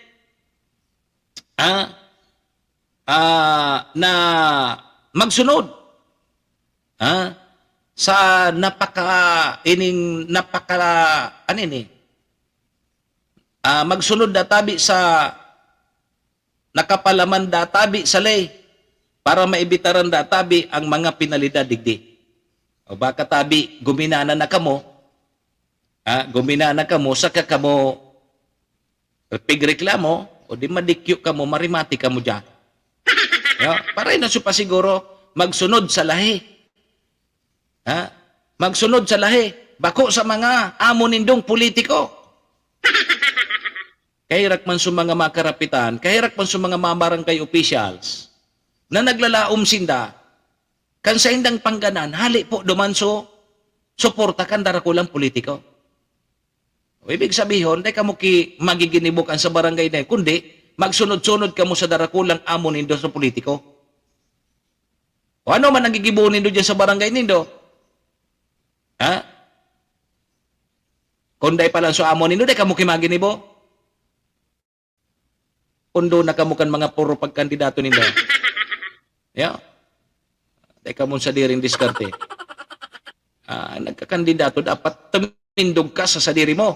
Ah, ah, na magsunod. Ah, sa napaka, ining napaka, ano ini? Ah, magsunod da tabi sa nakapalaman da tabi sa ley para maibitaran da tabi ang mga penalidad digdi. O baka tabi, guminana na kamo, ah, guminana kamo, saka kamo pigreklamo, o di madikyo kamo, marimati kamo diyan. Ya, para na siya pa siguro magsunod sa lahi. Ha? Magsunod sa lahi, bako sa mga amo nindong politiko. Kahirak man sa mga makarapitan, kahirak man sa mga mga barangay officials na naglalaom sinda, kan saindang pangganan, hali po duman so suporta kan darakulang politiko. O, ibig sabihon, dai kamo ki magiginibo kan sa barangay na yun, kundi magsunod-sunod kamo sa darakulang amo nindo sa politiko. O ano man ang gigibo nindo dyan sa barangay nindo? Ha? Kung dai pa lang so amo nindo, dai kamo kimaginibo. Pondo na kamo kan mga puro pagkandidato nindo. Ya. Dai kamo sadiring diskarte. Ah, nagkakandidato, dapat tumindog ka sa sadiri mo.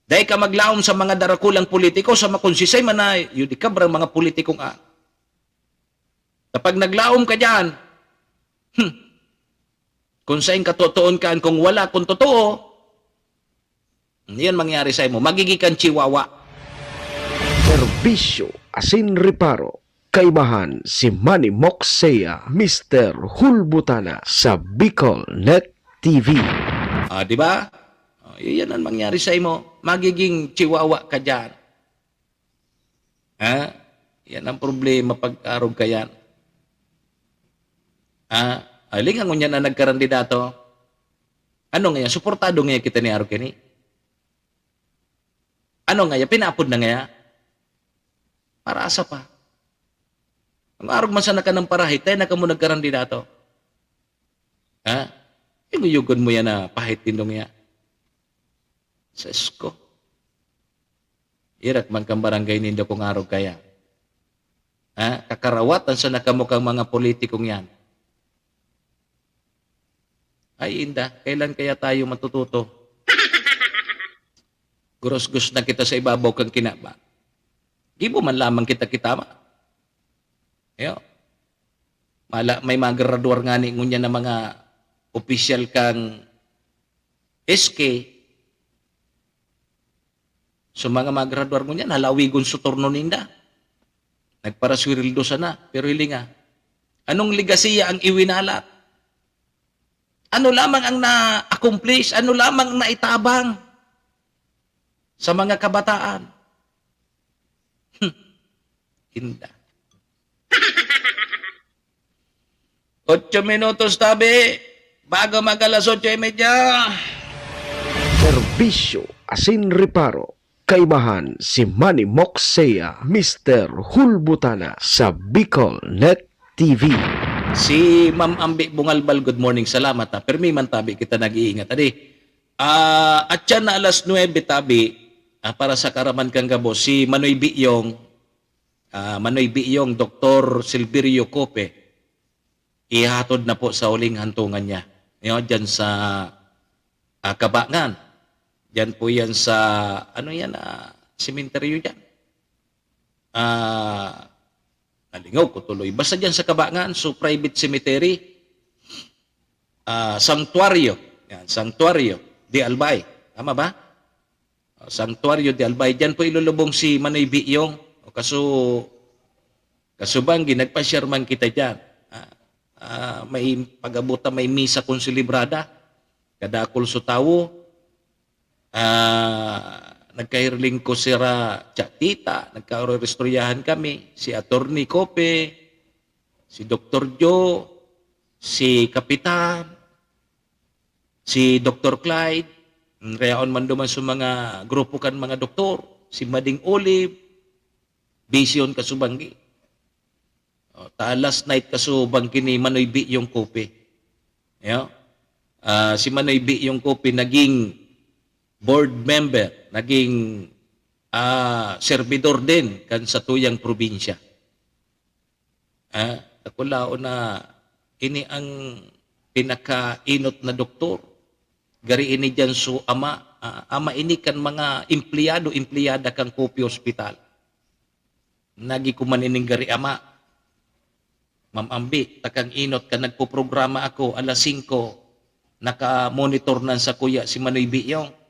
Dai ka maglaom sa mga darakulang politiko, sa makonsisay man na, yun, di ka brang mga politikong, ah. Kapag naglaom ka diyan, hmm, kung saing katotoon kan, kung wala, kung totoo, yan mangyari sa imo. Magiging kang chihuahua. Serbisyo asin reparo. Kaibahan si Manny Moxea, Mister Hulbutana sa Bicol Net T V. Ah, di ba? Oh, yan ang mangyari sa imo. Magiging chihuahua ka diyan. Ha? Yan ang problema pag arog ka yan. Ha? Aling ang unya na nagkarandidato. Ano nga yan? Suportado nga kita ni arog kini? Ano nga yan? Pinapod na nga yan? Para asa pa? Ang arog man sana ka ng parahit, tayo na ka mo nagkarandidato. Ha? Yung yugon mo yan na pahit din dong yan. Sa esko. Irak man kang barangay nindo kung arog kaya. Ha? Kakarawatan sana kamo kang mga politikong yan. Ay, inda, kailan kaya tayo matututo? Gurus-gus na kita sa ibabaw kang kinaba. Gibo man lamang kita kitama. Yo. Mala, may magradwar nga ni ngunyan na mga opisyal kang S K. So, mga magradwar ngunyan, halawigon su turno ninda. Nagparasweldo sana, pero hilinga. Anong legasiya ang iwinalat? Ano lamang ang na-accomplish? Ano lamang ang naitabang sa mga kabataan? Hmm. Inda. Otso minutos tabi, bago mag alas otso y media. Serbisyo asin reparo. Kaibahan si Manny Moxea, Mister Hulbutana sa Bicol Net T V. Si Ma'am Ambi Bungalbal, good morning. Salamat, ha. Permi man tabi kita nag-iingat. Adi, ah, at siya na alas nuebe tabi, ah, para sa karaman kang gabos, si Manoy Biyong, ah, Manoy Biyong, Doktor Silverio Cope, ihatod na po sa huling hantungan niya. Yo, dyan sa, ah, Kabangan. Dyan po yan sa, ano yan, ah, sementeryo dyan. Ah, nalingaw ko tuloy. Basta dyan sa Kabangan, so private cemetery, ah, Santuario. Yan, Santuario de Albay. Tama ba? Ah, Santuario de Albay. Dyan po ilulubong si Manoy Biyong. O kaso, kasubanggi, nagpasyar man kita dyan. Ah, ah, may pag-abutan, may misa konselebrada. Kadakul so tawo. Ah, nagkahirling ko sira Chatita, nagkaoristoryahan kami, si Attorney Cope, si Doktor Joe, si Kapitan, si Doktor Clyde, mm, reaon man duman sa mga grupo kan mga doktor, si Mading Olive, Vision kasubanggi. O, ta last night kasubanggi ni Manoy Biyong Cope. Yo? Ah, si Manoy Biyong Cope naging board member, naging, ah, servidor din kan satuyang probinsya. Ah, dakulaon na ini ang pinakainot na doktor. Gari ini diyan so ama, ah, ama ini kan mga empleyado, empleyada kan Cope Hospital. Nagi ko man ining gari ama. Ma'am Ambi, takang inot ka nagpoprograma ako, alas singko, naka-monitor nan sakuya si Manoy Biyong.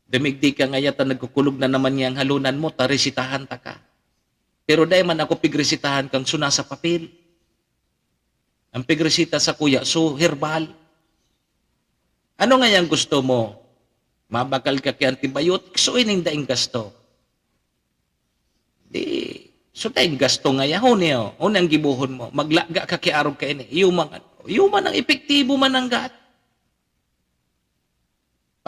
Damigdi ka ngaya ta nagkukulog na naman niyang halonan mo, ta resitahan ta ka. Pero dai man ako pigresitahan kang suna sa papel. Ang pigresita sakuya, so herbal. Ano nga yang gusto mo? Mabakal ka ki antibiotic, so ining daing gasto. Di, so daing gasto nga yaon niyo. Una ang gibohon mo, maglaga ka ki arog kaini. Yuman, yuman ang epektibo man ang gat.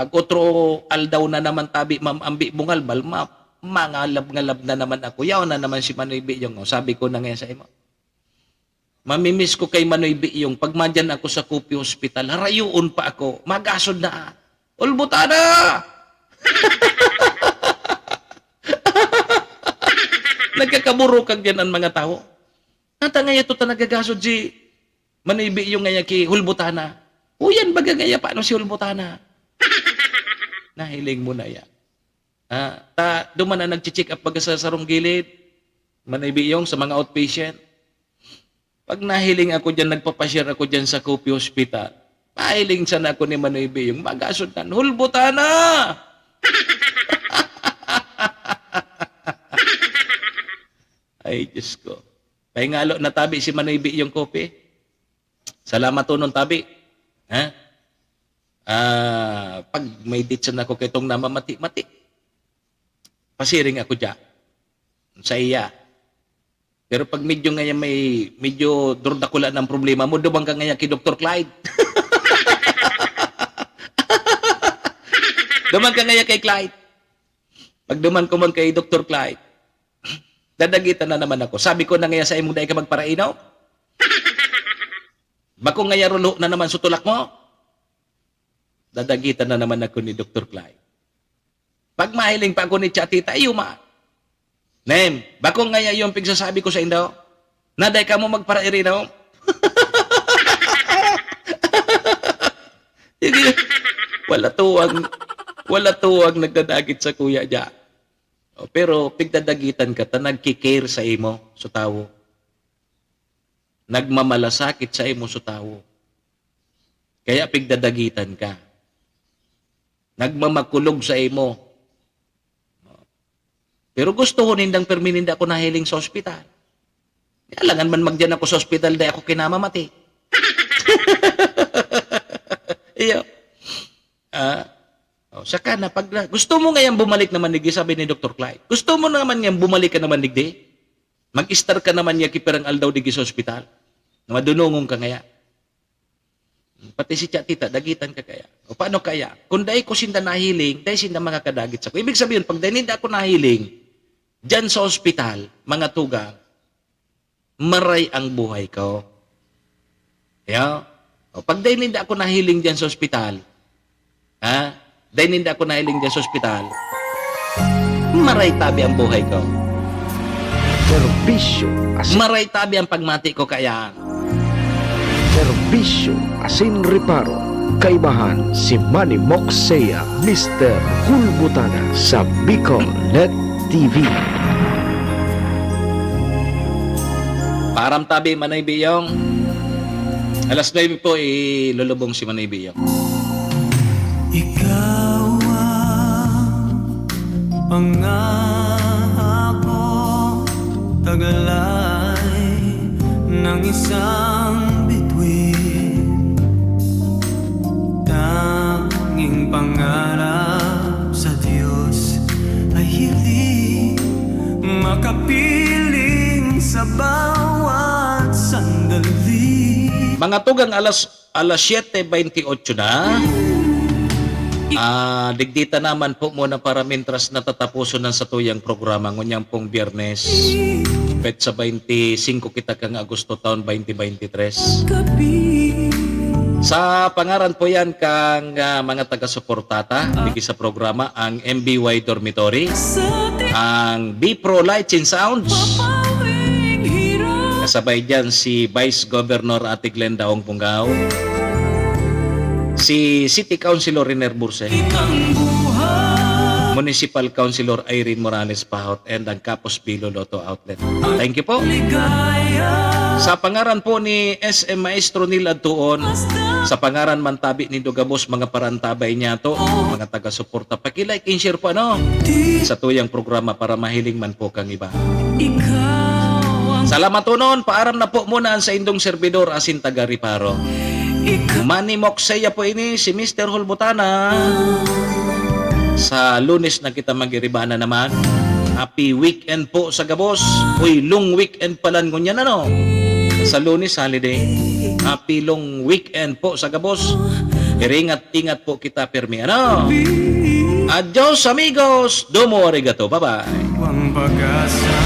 Pag otro aldaw na naman tabi, Ma'am Ambi Bungalbal, ma-, mangalab-ngalab na naman ako. Yaon na naman si Manoy Biyong, oh. Sabi ko na ngayon sa imo. Mamimiss ko kay Manoy Biyong. Pag madyan ako sa Cope Hospital, harayoon pa ako. Magasod na. Hulbutana! Nagkakaburukag diyan an mga tawo. Nata ngaya to ta nagagasod si Manoy Biyong ngaya ki Hulbutana. Uyan baga ngaya paano si Hulbutana? Nahiling mo na yan. Ah, ta, duman na nagche-check up baga sa sarong gilid. Manoy Biyong sa mga outpatient. Pag nahiling ako diyan, nagpapashare ako diyan sa Cope Hospital. Mahiling sana ako ni Manoy Biyong. Magasod na, "Hulbutana!" Ay, Diyos ko. Pahingalo na tabi si Manoy Biyong Cope. Salamat tonon tabi. Ha? Ah, pag may ditsa na ako kaitong namamati-mati, pasiring ako dya. Sa iya. Pero pag medyo ngayon may, medyo durdakula ng problema mo, duman ka ngayon kay Doktor Clyde. Duman ka ngayon kay Clyde. Pag duman ko man kay Doktor Clyde, dadagitan na naman ako. Sabi ko na ngayon sa imong dai ka magparainom. Bako ngayon rulo na naman sutulak mo. Dadagitan na naman ako ni Doktor Clyde. Pag mahiling pa ako ni Chatita, iyo ma. Nem, bako ngaya yung pigsasabi ko sa indo. Naday ka mo magparairinom? Sige. Wala tuwang, wala tuwang nagdadagit sa kuya dya. O, pero pigdadagitan ka ta nagki-care sa imo, sa tawo. Nagmamalasakit sa imo, sa tawo. Kaya pigdadagitan ka. Nagmamakulog sa imo. Pero gusto ko nindang permi ninda ako nahiling sa ospital. Alangan man magdiyan ako sa ospital, dai ako kinamamati. Iyo. Ah, oh, saka na, pag na, gusto mo ngayang bumalik naman digdi, sabi ni Doktor Clyde. Gusto mo naman ngayang bumalik ka naman digdi? Mag-estar ka naman niya kipirang aldaw digdi sa ospital. Na madunongon ka ngaya. Pati si Chatita, dagitan ka kaya. O paano kaya? Kung dai ko sinda nahiling, dai sinda makakadagit sako. Ibig sabihin, pag dai ninda ako nahiling, diyan sa ospital, mga tugang, maray ang buhay ko. Ya? O, pag dai ninda ako nahiling diyan sa ospital, ha? Dai ninda ako nahiling diyan sa ospital, maray tabi ang buhay ko. Serbisyo asin Maray tabi ang pagmati ko kaya. Serbisyo asin reparo. Kaibahan si Manny Moxea, Mister Hulbutana sa Bicol Net T V. Param tabi, Manoy Biyong. Alas nuebe po, ilulubong si Manoy Biyong. Ikaw ang pangako, taglay ng isang bituin. Tanging pangarap sa Diyos ay hiling makapiling sa bawat sandali. Mga tugang, alas, alas siyete bentiocho na. Ah, digdi ta naman po muna para mintras natataposon ang satuyang programa ngunyan pong Biyernes, petsa bente singko kita kan Agosto, taon bente bente tres. Sa pangaran po yan kang, ah, mga taga-suporta ta, digdi sa programa, ang M B Y Dormitory, ang B Pro Lights and Sounds, kasabay dyan si Vice Governor Ate Glenda Ong Punggao, si City Councilor Riner Burse, Municipal Councilor Irene Morales Pahot, and ang Kapos Bilo Lotto Outlet. Thank you po. Sa pangaran po ni S M Maestro Neil Adtuon, sa pangaran man tabi nindo gabos, mga parantabay niyato, mga taga-suporta, paki-like and share po, ano, sa tuyang programa para mahiling man po kang iba. Salamat tonon, paaram na po muna ang saindong servidor asin taga-reparo. Manny Moxea po ini, si Mister Hulbutana. Sa Lunes na kita mag-iriba na naman. Happy weekend po sa gabos. Uy, long weekend pala ngunyan, ano? Sa Lunes, holiday. Happy long weekend po sa gabos. Iringat-ingat po kita pirmi, ano? Adios, amigos! Domo arigato. Bye-bye.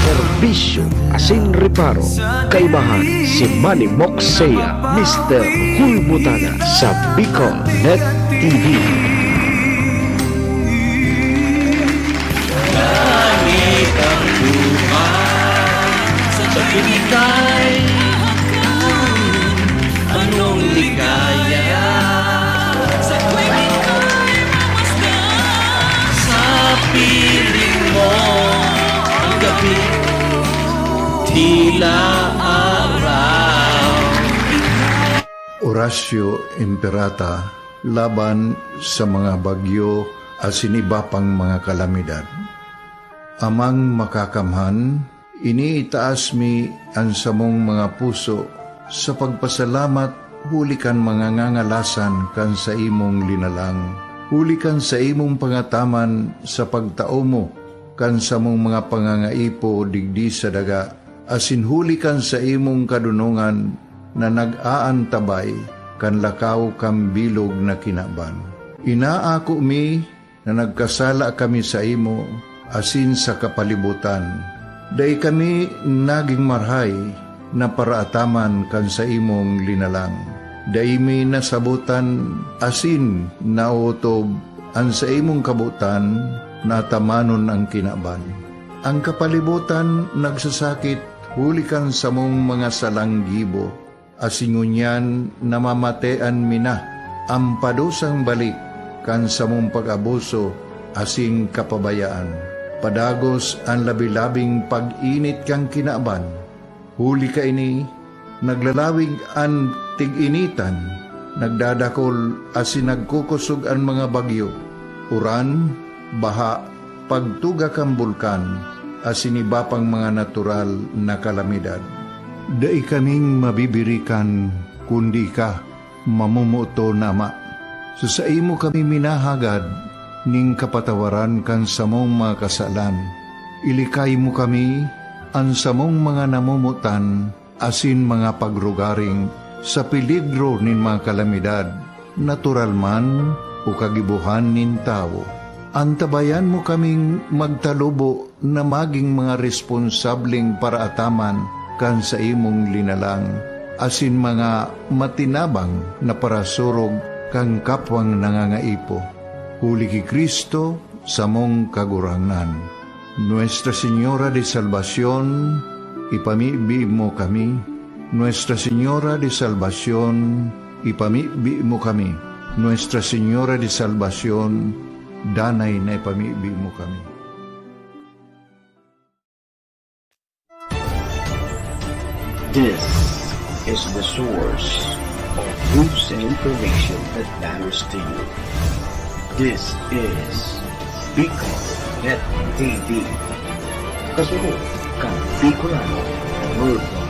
Serbisyo asin reparo. Kaibahan si Manny Moxea, Mister Hulbutana sa Bicol Net T V. Tila araw. Oratio Imperata laban sa mga bagyo asin iba pang mga kalamidad. Amang Makakamhan, iniitaas mi an samong mga puso sa pagpasalamat huli kan mga ngangalasan kan saimong linalang, huli kan saimong pangataman sa pagtao mo kan samong mga pangangaipo digdi sa daga, asin huli kan saimong kadonongan na nag-aantabay kan lakaw kan bilog na kinaban. Inaako mi na nagkasala kami saimo asin sa kapalibotan. Dai kami nagin marahay na paraataman kan saimong linalang. Dai mi nasabotan asin naotob an saimong kabotan na atamanon an kinaban. An kapalibotan nagsasakit huli kan samong mga salang gibo, asin ngunyan namamatean mi na an padusang balik kan samong pag-abuso asin kapabayaan. Padagos an labi-labing pag-init kan kinaban. Huli kaini, naglalawig an tig-initan, nagdadakol asin nagkukosog an mga bagyo, uran, baha, pagtuga kan bulkan, asin iba pang mga natural na kalamidad. Dai kaming mabibirikan kundi ika, mamomoton na Ama. Sa saimo kami minahagad nin kapatawaran kan samong mga kasalan. Ilikay mo kami, an samong mga namomotan, asin mga pagrugaring sa peligro nin mga kalamidad, natural man o kagibohan nin tawo. Antabayan mo kaming magtalubo na magin mga responsableng paraataman kan saimong linalang, asin mga matinabang na parasurog kan kapwang nangangaipo. Huli ki Cristo, samong Kagurangnan. Nuestra Señora de Salvacion, ipamibi mo kami. Nuestra Señora de Salvacion, ipamibi mo kami. Nuestra Señora de Salvacion, danay na ipamibi mo kami. This is the source of news and information that matters to you. This is Bicol Net T V. Kasunod kan Bicolano Worldwide.